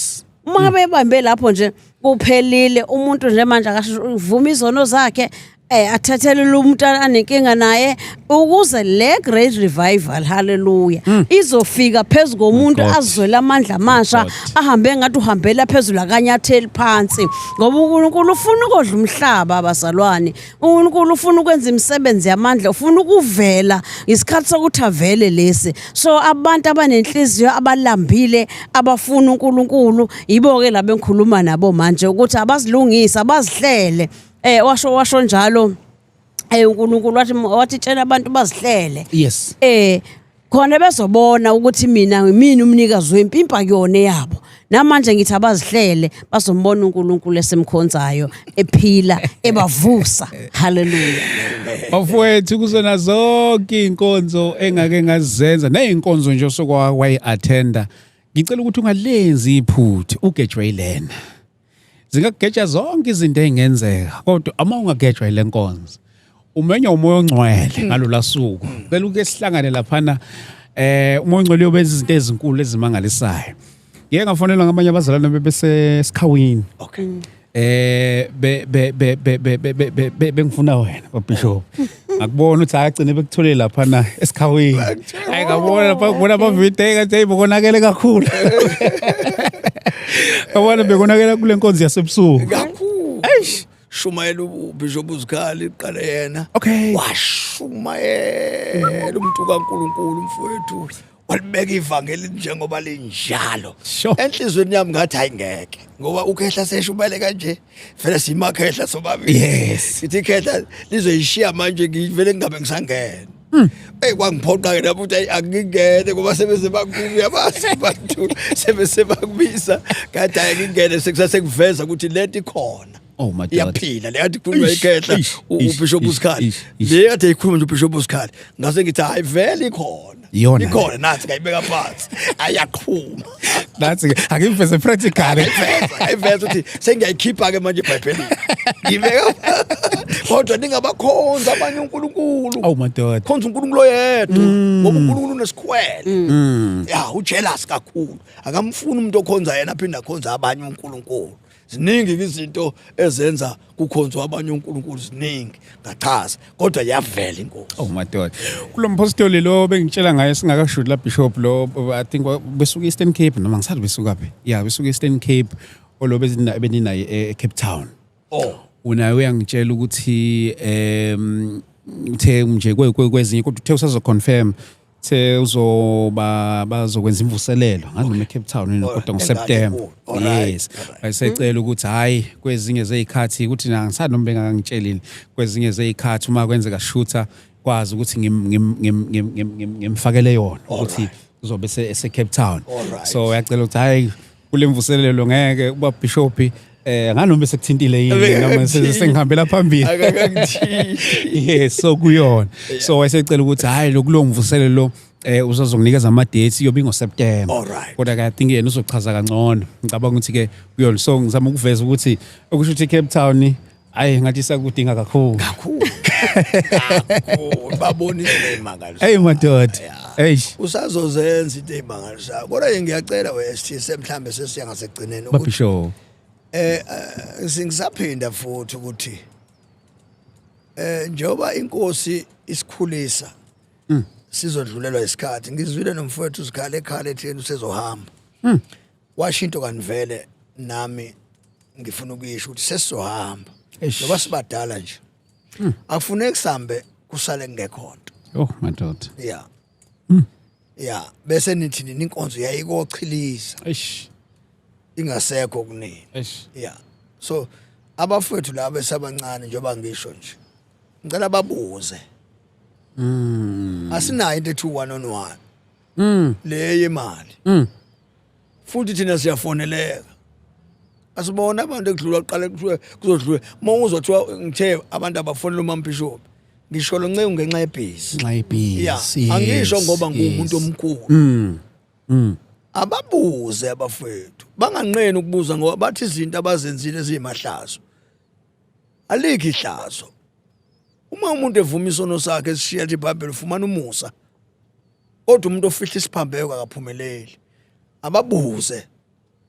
Uma bebambe lapho nje, kuphelile. Umuntu nje manje akavuma izono zakhe, athethelele umuntu anenkinga naye, ukuze le great revival, haleluya, izofika phezu komuntu, God. azwele amandla amasha, God. ahambe ngathi uhambela phezulu, akanyatheli phansi, ngoba uNkulunkulu ufuna ukodla umhlaba, abazalwane. uNkulunkulu ufuna ukwenza imisebenzi yamandla, ufuna ukuvela. Isikhathi sokuthi avele lesi. So abantu abanenhliziyo, abalambile, abafuna uNkulunkulu, yibo ke laba engikhuluma nabo manje, ukuthi abazilungise, abazihlele. Washo njalo uNkulunkulu, wathi tshela abantu bazihlele, khona bezobona ukuthi mina ngimina umnikazi wempimpa kuyona yabo. Namanje ngithi abazihlele, bazombona uNkulunkulu esemkhonzayo ephila, ebavusa. Haleluya! Bafowethu, kuzona zonke inkonzo engake ngazenza nezinkonzo nje osokwa wayi-attenda, ngicela ukuthi ungalenzi iphutha ugejwe yilena. Zingakugeja zonke izinto ezingenzeka, kodwa uma ungagejwa yile nkonzo, umenywa umoya ongcwele ngalolu suku. Cela uke sihlangane laphana. Umoya ongcwele uyobenza izinto ezinkulu ezimangalisayo. Ngike ngafonelwa ngamanye abazalwane bebese sikhawini, eh be be be be be be be- be be bengifuna wena, Bishop. Ngakubona ukuthi agcine bekuthole lapha na esikhawini. Hayi, ngabona lapha, ngibona ama video ngathi hey, bokonakele kakhulu. Ngabona bekonakela kule nkonzo yasebusuku. Kakhulu. Shumayela uBishop uZikhali, iqale yena. Washumayela umuntu kaNkuluNkulu, mfowethu, walibeka ivangeli njengoba linjalo. Enhlizweni yami ngathi hayi, ngeke, ngoba ukhehla seshumayele kanje, vele simakhehla sobabili. Ithi ikhehla lizoyishiya manje, ngivele ngingabe ngisangena. Ey, kwangiphoqa ke lapho ukuthi ayi, angingene, ngoba sebeze bakubi abazi abantu, sebese bakubisa kade. Hayi, ngingene sekusasekuveza ukuthi lento ikhona. Oh my God. Iyaphila le yathi ikhulunywa ikhehla, uBishop uSikhali. Ish, ish. Le yathi ikhuluma nje uBishop uSikhali, ngase ngithi hayi, vele ikhona. Iyona. Ikhona, nathi ngayibeka phansi, ayaqhuma. Nathi akimveze practical. Ayiveza ukuthi sengiyayikhipha ke manje eBhayibhelini, ngibeka, kodwa ningabakhonza abanye uNkulunkulu. Oh madoda. Khonza uNkulunkulu oyedwa, ngoba uNkulunkulu unesikhwele, ya, ujealous kakhulu, akamfuni umuntu okhonza yena aphinde akhonza abanye uNkulunkulu. Ziningi izinto ezenza kukhonzwa abanye uNkulunkulu, ziningi, ngachaza, kodwa yavela inkosi. Oh madoda. Kulo mpostoli lo bengitshela ngaye singakashudi la, Bishop lo, I think besuka Eastern Cape noma ngisathi besuka phi. Yeah, besuka Eastern Cape olo beninaye e Cape Town. Unaye uyangitshela ukuthi uthe nje kwezinye, kodwa uthe usazo confirm, the uzoba bazokwenza imvuselelo ngazi noma eCape Town yini, kodwa ngoSeptember. Yes. Wayesecela ukuthi hayi, kwezinye zezikhathi ukuthi nangisani noma bengangitshelile, kwezinye zezikhathi uma kwenzeka shooter kwazi ukuthi ngimfakele yona ukuthi uzobe ese Cape Town. So uyacela ukuthi hayi, kule mvuselelo ngeke uba bishop, nganoma sekuthintile yini noma sengihambela phambili. Akakangithinti. Yes, so kuyona, so wayesecela ukuthi hayi, lokulo mvuselelo uzozokunikeza ama dates, iyobe ingoSeptember. Kodwa ke I think yena uzochaza kangcono, ngicabanga ukuthi ke kuyona. So ngizama ukuveza ukuthi okusho ukuthi Cape Town, hayi, ngathi sakudinga kakhulu. Kakhulu, kakhulu, babona izinto ey'mangalisayo. Hey madoda, eish. Usazozenza into ey'mangalisayo, kodwa ke ngiyacela we-ST, mhlambe sesiya ngasekugcineni, ukuthi Babisho. Singisaphinda futhi ukuthi njengoba inkosi isikhulisa, sizodlulelwa isikhathi. Ngizwile nomfowethu uZikhali ekhala etheni usezohamba, washo into kanivele nami ngifuna ukuyisho ukuthi sesizohamba. Ngoba sibadala nje, akufuneki sihambe kusale kungekho nto. Oh madoda. Ya, bese nithi nini inkonzo yayikochiliza, Eish. ingasekho kunini. Eish. Yeah, so Abafowethu laba esabancane, njengoba ngisho nje, ngicela babuze. Asinayo into ethi one on one le yemali. Futhi thina siyafoneleka. Asibona abantu ekudlula kuqala kuthiwe kuzodlula uma uzothiwa ngithe abantu abafonela umambishop, ngisho lo nceku ngenxa yebhizi. Nxa yebhizi. Ya, angisho ngoba ngumuntu omkhulu. Ababuze abafowethu, banganqeni ukubuza, ngoba bathi izinto abazenzile eziyimahlazo. Alikho ihlazo uma umuntu evuma isono sakhe, esishiya ethi iBhayibheli, ufumana umusa, kodwa umuntu ofihla isiphambeko akaphumeleli. Ababuze,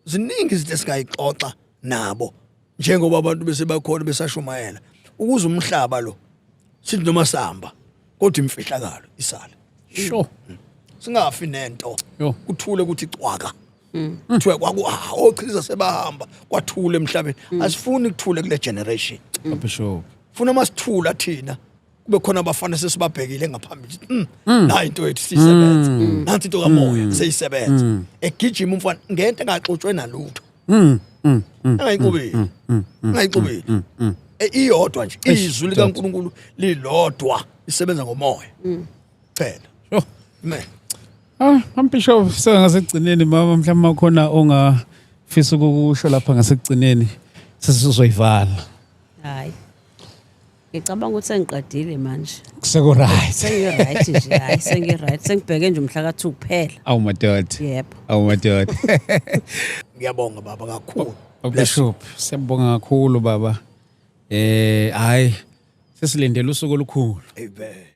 ziningi izinto esingayixoxa nabo njengoba abantu bese bakhona besashumayela ukuze umhlaba lo sithi noma sihamba, kodwa imfihlakalo isale. Singafi nento. Kuthule ukuthi cwaka, kuthiwe kwaku ochiza sebahamba, kwathula emhlabeni. Asifuni kuthule kule generation. Bishop. Funa masithula thina kube khona abafana sesibabhekile ngaphambili. Nayi into yethu siyisebenza, nansi into kamoya seyisebenza, egijima umfana ngento engaxutshwe nalutho, engayixubile, engayixubile. Iyodwa nje, izwi likaNkulunkulu lilodwa, isebenza ngomoya phela. Amen. Ah, Bishop, sengasekugcineni mama, mhlawumbe khona ongafisa ukukusho lapha ngasekugcineni, sesizoyivala. Hayi, ngicabanga ukuthi sengiqedile manje. Seko right. Sengi-right nje, hayi, sengi-right, sengibheke nje umhla ka-2 kuphela. Awu madoda. Yebo. Awu madoda. Ngiyabonga baba kakhulu. Bishop, siyabonga kakhulu baba. Hayi, sesilindele usuku olukhulu. Amen.